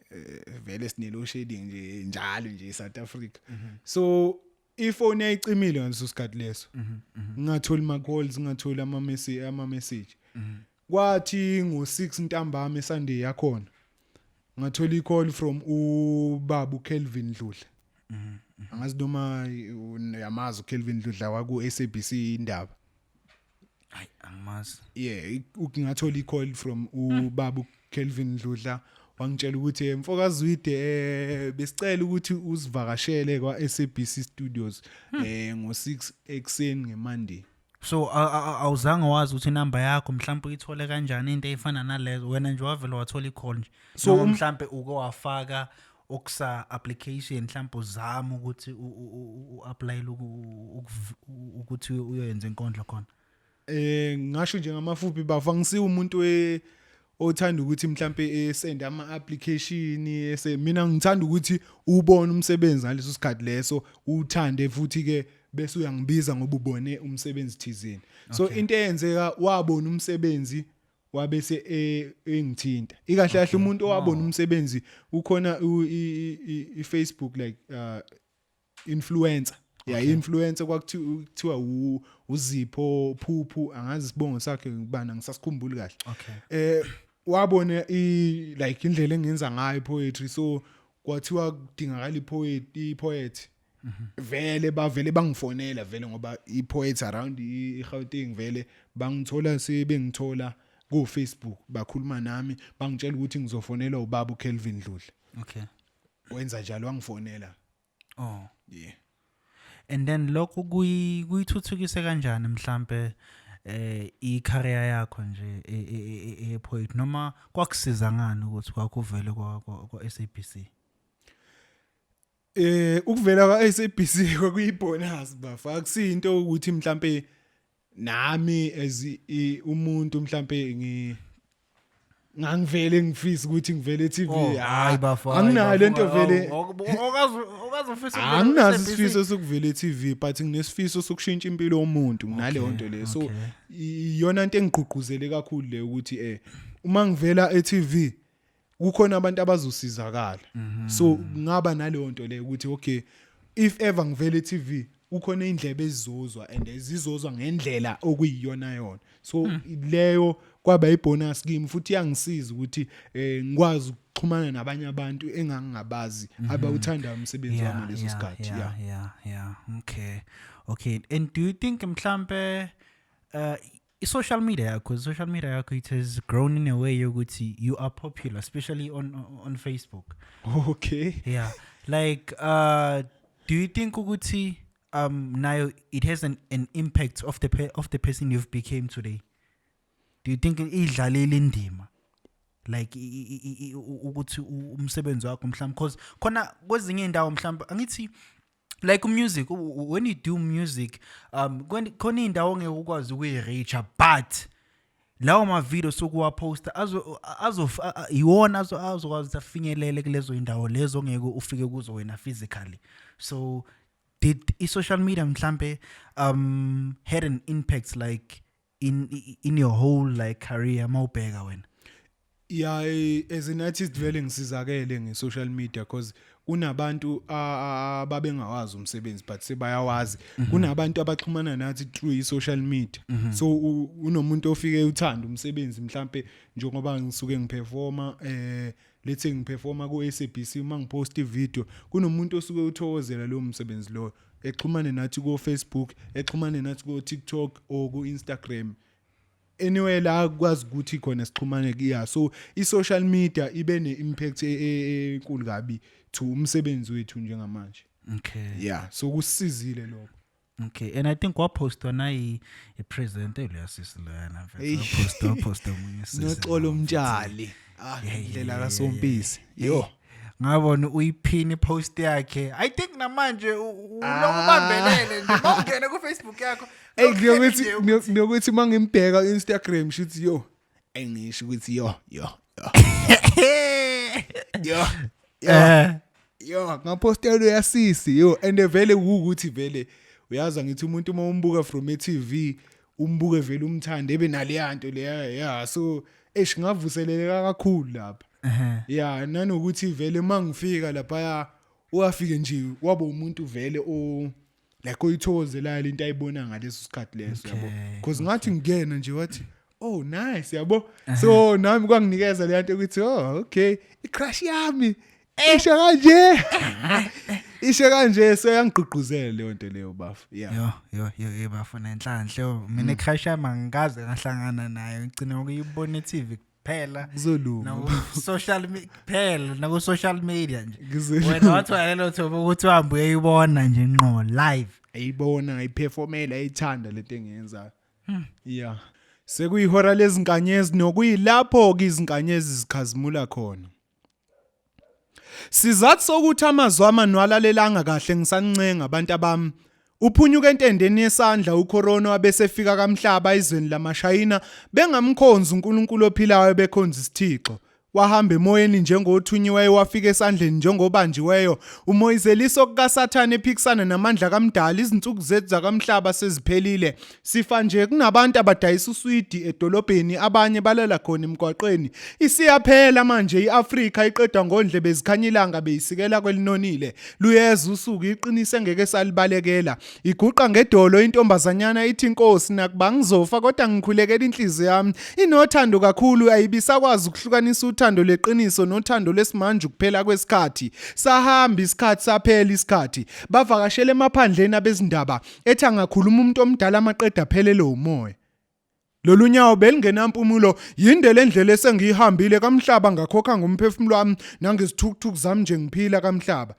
vele sine load shedding nje njalo nje eSouth Africa. So ifone yayicimile ngaleso sikhathi leso, ngingatholi ma calls, ngingatholi ama message. Kwathi ngo6 ntambama eSunday yakhona ngathola i-call from ubaba uKelvin Dludla. Angazi noma uyamazi uKelvin Dludla waku SABC indaba. Hayi, angimazi. Yeah, ngathola i-call from ubaba uKelvin Dludla, wangitshela ukuthi, "Mfoka Zwide, besicela ukuthi usivakashele kwa SABC Studios ngo6 ekseni ngeMonday." So awuzange wazi ukuthi inamba yakho mhlawumbe uyithole kanjani, into efana nalezo? Wena nje wavela wathola i-call nje? So Noma mhlawumbe uke wafaka okusa application, mhlawumbe uzama ukuthi u-applyele ukuthi uyoyenza inkondlo khona? Ngasho nje ngamafuphi, bafa, ngisiwe umuntu othanda ukuthi mhlambe esend ama application ese. Mina ngithanda ukuthi ubone umsebenzi ngaleso sikhathi leso, uthande futhi ke bese uyangibiza ngoba ubone umsebenzi thizeni. So into eyenzeka, wabona umsebenzi wabese engithinta. Ikahle kahle umuntu owabona umsebenzi ukhona i-Facebook like influencer, yeah, influencer kwakuthiwa uZipho Phuphu, angazi isibongo sakhe ngibana, ngisasikhumbuli kahle. Wabona i like indlela engenza ngayo poetry, so kwathiwa kudingakala i-poet. Vele bavele bangifonela vele ngoba i-poets around iGauteng vele bangithola, sebengithola ku Facebook, bakhuluma nami, bangitshela ukuthi ngizofonelwa ubaba uKelvin Dludla. Wenza njalo, wangifonela. Yeah. And then lokho kuyithuthukise kanjani mhlambe i-career yakho nje e-poet, noma kwakusiza ngani ukuthi kwakuvele kwa SABC? Ukuvela kwa SABC kwakuyibonus, bafa. Akusinto ukuthi mhlambe Nami as umuntu mhlambe ngangivele ngifisa ukuthi ngivele e-TV. Oh, hayi bafo, hayi Anginayo bafo, lento vele. Okaze ufisa ukuvela Anginaso ku-SABC? isifiso sokuvela e-TV, but nginesifiso sokushintsha impilo yomuntu nginaleyo nto leyo. So iyona into engigqugquzele kakhulu le, ukuthi uma ngivela e-TV kukhona abantu abazosizakala. So ngaba naleyo nto leyo ukuthi okay, if ever ngivela e-TV kukhona indlebe ezizozwa and ezizozwa ngendlela okuyiyona yona. So leyo kwaba ibonus kimi futhi iyangisiza ukuthi ngikwazi ukuxhumana nabanye abantu engangingabazi abawuthandayo umsebenzi wami leso sikhathi. Yeah, okay. And do you think mhlambe i-social media yakho, social media yakho, it has grown in a way yokuthi you are popular, especially on Facebook? Yeah, like, do you think ukuthi nayo it has an impact of the person you've became today? Do you think idlalile indima, like ukuthi umsebenzi wakho mhlawumbe, because khona kwezinye indawo mhlawumbe, angithi like music, when you do music, khona indawo ongeke ukwazi ukuyi-reacha, but lawo ma-video sokuwaposta azo iwona azokwazi ukuthi afinyelele kulezo indawo lezo ongeke ufike kuzo wena physically. So did i-social media mhlambe had an impact, like in your whole, like, career mawubheka wena? Yeah, as an artist vele ngisizakele nge-social media, because kunabantu ababengawazi umsebenzi but sebayawazi. Kunabantu abaxhumana nathi through i-social media. So unomuntu ofike uthanda umsebenzi, mhlambe njengoba ngisuke ngiperforma, let's say ngiperforma ku-SABC, uma ngipost ivideo kunomuntu osuke uthokozela lowo msebenzi loyo, exhumane nathi ko Facebook, exhumane nathi ko TikTok or ku Instagram, anywhere la kwazi ukuthi khona sixhumane kuya. So i-social media ibe ne-impact enkulu kabi to umsebenzi wethu njengamanje. Yeah, so kusizile lokho. Okay, and I think wapostwa nayi i-president leya sisi loyana. Eyi. Mfethu, waposta omunye sisi Noxolo la, mfethu. Mtshali, indlela kaSompisi, yo. Ngabona uyiphini post yakhe. I think namanje ulokubambelele nje mawungena ku Facebook yakho. Ey, lokhu ngiyokuthi nje ngiyokuthi mangimbheka Instagram, shuthi yo, engisho ukuthi yo yo yo yo yo. Yo, ngapostela uyasisi yo, and vele ukuthi vele uyaza ngithi umuntu uma umbuka from e-TV, umbuke vele umthande, ebe naleya nto leya. Yeah, so eish, ngavuseleleka kakhulu lapha. Yeah, nanokuthi vele mangifika lapha, wafike nje waba umuntu vele o like oyithokozelayo lento ayibona ngaleso sikhathi leso, yabo, because ngathi ngingena nje wathi, "Oh, nice," yabo. So nami kwanginikeza le nto ukuthi, "Oh, okay, i-crush yami isho kanje, isho kanje." So yangigqugquzela leyo nto leyo, bafo, yeah. Yo yo yo yo, bafuna enhlanhla yo. Mina icrush yami angikaze ngahlangana nayo, ngicina ukuyibona e-TV kuphela. Kuzolunga. Naku social kuphela, naku social media nje. Kuzolunga. Wena wathola lelo thuba ukuthi uhambe uyayibona nje ngqo live. Ayibona, ngayiperformela, ayithanda lento engiyenzayo. Yeah, sekuyihora lezinkanyezi, nokuyilapho ke izinkanyezi zikhazimula khona. Sizathu sokuthi amazwi amanwalalelanga kahle, ngisancenga abantu abami. Uphunyuka entendeni yesandla uCorona, wabesefika kamhlaba izweni lamashayina, bengamkhonzi uNkulunkulu ophilayo, bekhonza isithixo. Wahamba emoyeni njengothunyiweyo, wafika esandleni njengobanjiweyo, umoyizeliso kukaSathane ephikisana namandla kaMdali. Izinsuku zethu zakamhlaba seziphelile, sifa nje. Kunabantu abadayisa uswidi edolobheni, abanye balala khona emgwaqeni. Isiyaphela manje iAfrika, iqedwa ngondlebe zikhanya ilanga beyisikela kwelinonile. Luyeza usuku, iqinise ngeke salibalekela. Iguqa ngedolo intombazanyana ithi, "Inkosi, nakuba ngizofa kodwa ngikhulekela inhliziyo yami." Inothando kakhulu, ayibisakwazi ukuhlukanisa uthando leqiniso nothando lesimanje. Ukuphela kwesikhathi sahamba isikhathi, saphela isikhathi. Bavakashela emaphandleni abezindaba, ethi angakhuluma umuntu omdala amaqeda aphelele umoya. Lolu nyawo belingenampumulo, yinde le ndlela esengiyihambile kamhlaba, ngakhokha ngomphefumulo wami nangezithukuthuku zami nje ngiphila kamhlaba.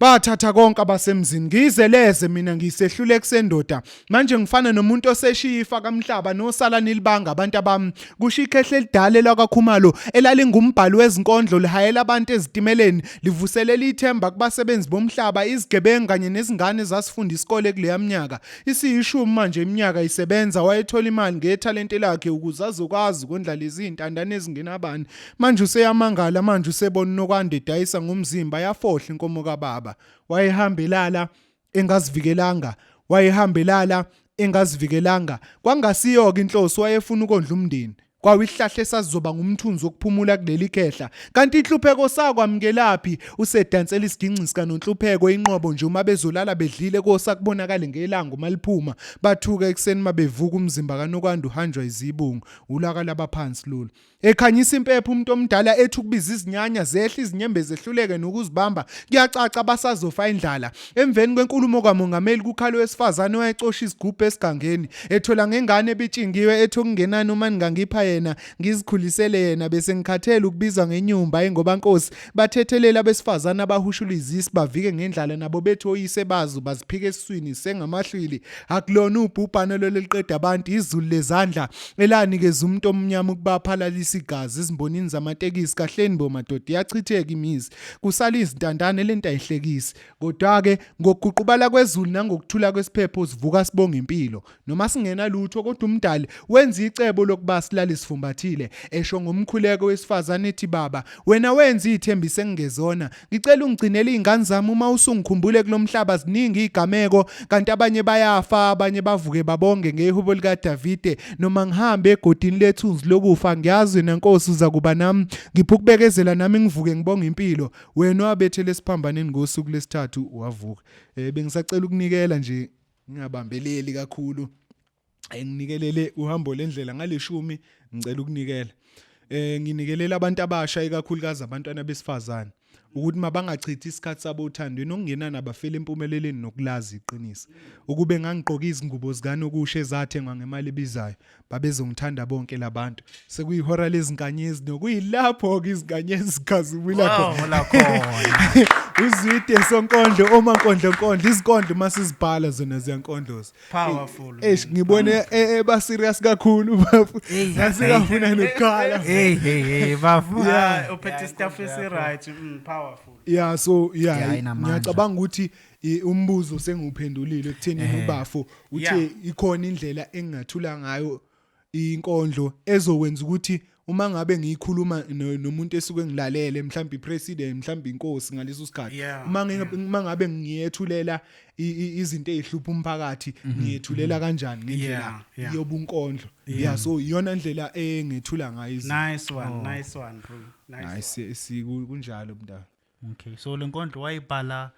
Bathatha konke abasemzini ngizeleze mina ngisehluleki sendoda manje ngifana nomuntu oseshifa kamhlaba nosala nilibanga abantu abami kusho ikhehle elidala elakwaKhumalo elalingumbhali wezinkondlo lihayela abantu ezitimeleni livuselela ithemba kubasebenzi bomhlaba izigebengu kanye nezingane ezasifunda isikole kuleya minyaka isiyishumi manje iminyaka isebenza wayethola imali ngethalente lakhe ukuze azokwazi ukondla lezi ntandane ezingenabani Manje useyamangala manje usebona uNokwanda edayisa ngomzimba yafohla inkomo kababa. Wayehamba elala engazivikelanga, wayehamba elala engazivikelanga. Kwangasiyo-ke inhloso wayefuna ukondla umndeni. Kwawa isihlahla esasizoba ngumthunzi wokuphumula kuleli khehla. Kanti inhlupheko sakwamukelaphi? Usedansela isiginci sikaNonhlupheko inqobo nje uma bezolala bedlile kosa kubonakale ngelanga uma liphuma. Bathuka ekuseni uma bevuka umzimba kaNokwanda uhanjwa izibungu. Ulaka labaphansi lolu. Ekhanyisa impepho umuntu omdala ethi ukubiza izinyanya zehla izinyembezi ehluleke nokuzibamba kuyacaca basazofa indlala. Emveni kwenkulumo kamongameli kukhale owesifazane owayecosha izigubhu esigangeni ethola ngengane ebitshingiwe ethi okungenani uma ningangipha yena ngizikhulisele yena bese ngikhathele ukubizwa ngenyumba ingoba nkosi bathethelele abesifazane abahushula izisi bavike ngendlala nabo bethi oyise bazo baziphika esiswini sengamahlwili akulona ubhubhane lolu eliqeda abantu izulu lezandla elanikeza umuntu omnyama ukuba aphalalise igazi ezimbonini zamatekisi kahleni bo madoda iyachitheka imizi kusala izintandane lento ayihlekisi kodwa-ke ngokuguqubala kwezulu nangokuthula kwesiphepho sivuka sibonga impilo noma singena lutho kodwa umdali wenza icebo lokuba silale sifumbathile esho ngomkhuleko wesifazane ethi baba wena wenza iy'thembiso engingezona Ngicela ungigcinele izingane zami uma usungikhumbule kulomhlaba ziningi izigameko kanti abanye bayafa abanye bavuke babonge ngehubo likaDavide noma ngihambe egodini lethunzi lokufa ngiyazi wena Nkosi uza kuba nami ngipha ukubekezela nami ngivuke ngibonge impilo wena owabethela esiphambaneni ngosuku lesithathu wavuka eh bengisacela ukunikela nje ngingabambeleli kakhulu enginikelele uhambo lendlela ngaleshumi ngicela ukunikela eh nginikelela abantu abasha ikakhulukazi abantwana besifazane ukuthi mabangachithi isikhathi sabo othandweni okungenani abafele empumeleleni nokulazi iqiniso ukube ngangigqoka izingubo zikanokusho ezathengwa ngemali ebizayo babezongithanda bonke labantu sekuyihora lezinkanyezi nokuyilapho ke izinkanyezi zikhazimula khona uzwide sonkondlo omankondlo nkondlo izinkondlo uma sizibhala zona ziyankondloza Powerful. Eish ngibone eba serious kakhulu bafu. Ngasikafuna nokukhala. Hey hey hey bafu. Yeah, uphethe stuff esi right, powerful. Yeah so yeah Yeah, inamandla. ngiyacabanga ukuthi umbuzo sengiwuphendulile ekutheni ubafo uthe Yeah. ikhona indlela engingathula ngayo inkondlo ezokwenza ukuthi uma ngabe ngiyikhuluma nomuntu esuke ngilalele mhlawumbe ipresident mhlawumbe inkosi ngaleso sikhathi uma uma ngabe ngiyethulela izinto ezihlupha umphakathi ngiyethulela kanjani ngendlela yobunkondlo yeah so iyona ndlela engethula ngayo izinto nice one oh. nice one bro nice si kunjalo mntana okay so le nkondlo wayibhala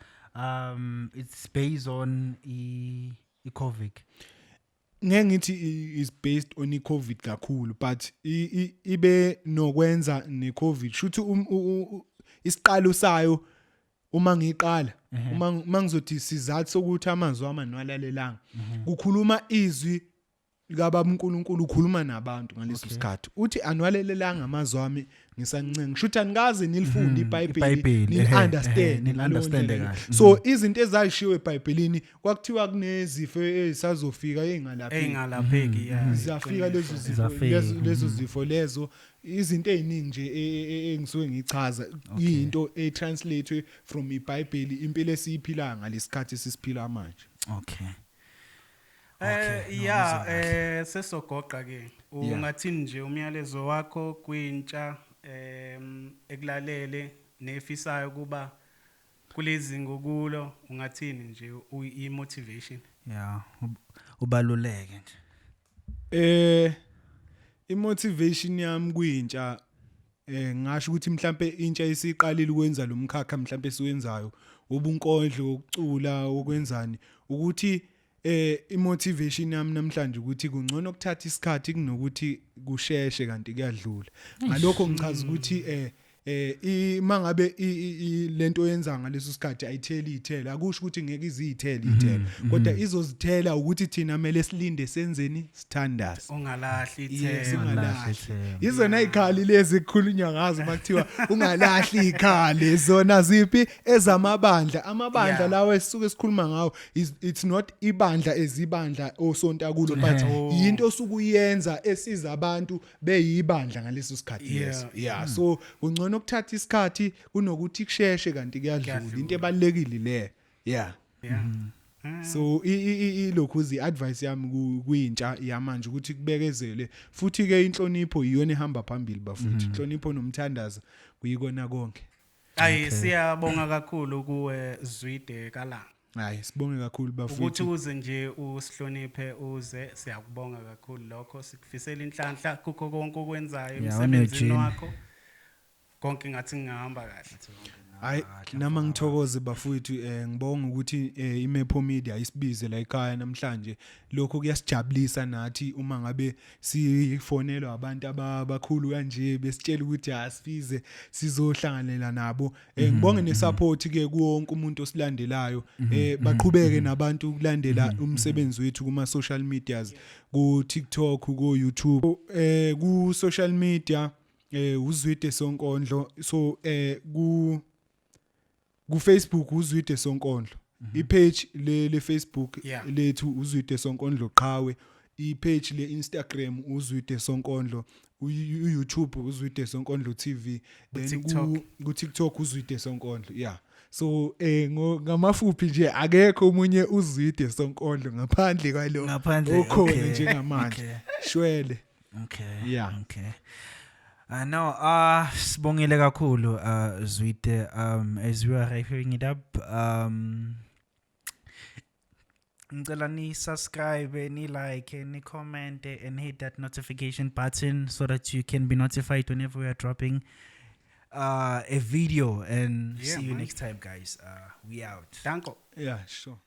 it's based on i i-covid ngeke ngithi is based on i-covid kakhulu but ibe nokwenza ne-covid shuthi um, isiqalo sayo uma ngiqala uma uma ngizothi sizathu sokuthi amazwi ami aniwalalelanga mhm. kukhuluma izwi likababa uNkulunkulu ukhuluma nabantu ngaleso sikhathi uthi aniwalalelanga amazwi ami ngisancenga ngisho ukuthi anikaze nilifunde mhm, iBhayibheli nili-understand nili-understand kahle so mhm. izinto ezayishiwo eBhayibhelini kwakuthiwa kunezifo ezisazofika ezingalapheki ezingalapheki mhm. yeah ziyafika lezo zifo lezo zifo lezo izinto eziningi nje e, e, e, engisuke ngichaza into e-translate from iBhayibheli impilo esiyiphilayo ngalesikhathi esisiphila manje okay Eh yeah eh sesogoqa ke ungathini nje umyalezo wakho kwintsha ekulalele nefisayo kuba kulezi ngokulo ungathini nje i motivation yeah ubaluleke nje eh i motivation yami kwintsha eh ngasho ukuthi mhlambe intsha isiqalile ukwenza lo mkhakha mhlambe esiwenzayo ubunkondlo ukucula okwenzani ukuthi eh imotivation yami namhlanje ukuthi kungcono ukuthatha isikhathi kunokuthi kusheshe kanti kuyadlula ngalokho ngichaza ukuthi eh Mangabe lento oyenza ngaleso sikhathi ayitheli ithela, akusho ukuthi ngeke izithele ithela, kodwa izozithela ukuthi thina kumele silinde, senzeni, sithandaze. Ungalahli Yes, ithemba. ungalahli. Ithemba. Izona ikhali lezi kukhulunywa ngazo makuthiwa ungalahli ikhali, zona ziphi? Ezamabandla, amabandla lawa esisuke sikhuluma ngawo. It's not ibandla ezibandla osonta kulo, but yinto osukuyenza esiza abantu beyibandla ngaleso sikhathi leso. Yeah, so kungcono ukuthatha isikhathi kunokuthi kusheshe kanti kuyadlula. Into ebalekile le, yeah. So ilokhu advice yami kwintsha yamanje ukuthi kubekezele, futhi ke inhlonipho iyona ehamba phambili, bafuthi. Inhlonipho nomthandazo kuyikona konke. Ayi, siyabonga kakhulu kuwe, Zwide kaLanga. Hayi, sibonge kakhulu, ukuthi bafuthi. Uze nje usihloniphe uze, siyakubonga kakhulu lokho. Sikufisela inhlanhla kukho konke okwenzayo Yeah, emsebenzini une-gene. wakho, konke ngathi ngingahamba kahle. Hayi, nama ngithokoze, bafowethu. Ngibonga ukuthi iMepo Media isibize la ekhaya namhlanje. Lokho kuyasijabulisa nathi uma ngabe sifonelwa abantu abakhulu kanje, besitshela ukuthi asifize sizohlanganela nabo. Ngibonge nesupport ke kuwo wonke umuntu osilandelayo. Baqhubeke nabantu ukulandela umsebenzi wethu kuma social medias, ku TikTok, ku YouTube, ku social media uZwide Sonkondlo. So ku Facebook uZwide Sonkondlo, ipage le Facebook lethu uZwide Sonkondlo Qhawe, ipage le Instagram uZwide Sonkondlo, u YouTube uZwide Sonkondlo TV, then TikTok. Ku TikTok uZwide Sonkondlo, yeah. So ngamafuphi nje, akekho omunye uZwide Sonkondlo ngaphandle kwalo Ngaphandle, okhona njengamanje. Shwele. Yeah. Okay. No, sibongile kakhulu, Zwide, as we are wrapping it up, ngicela ni subscribe, ni like, ni comment and hit that notification button so that you can be notified whenever we are dropping a video, and Yeah, see you man. next time, guys. We out. Danko. Yeah, sure.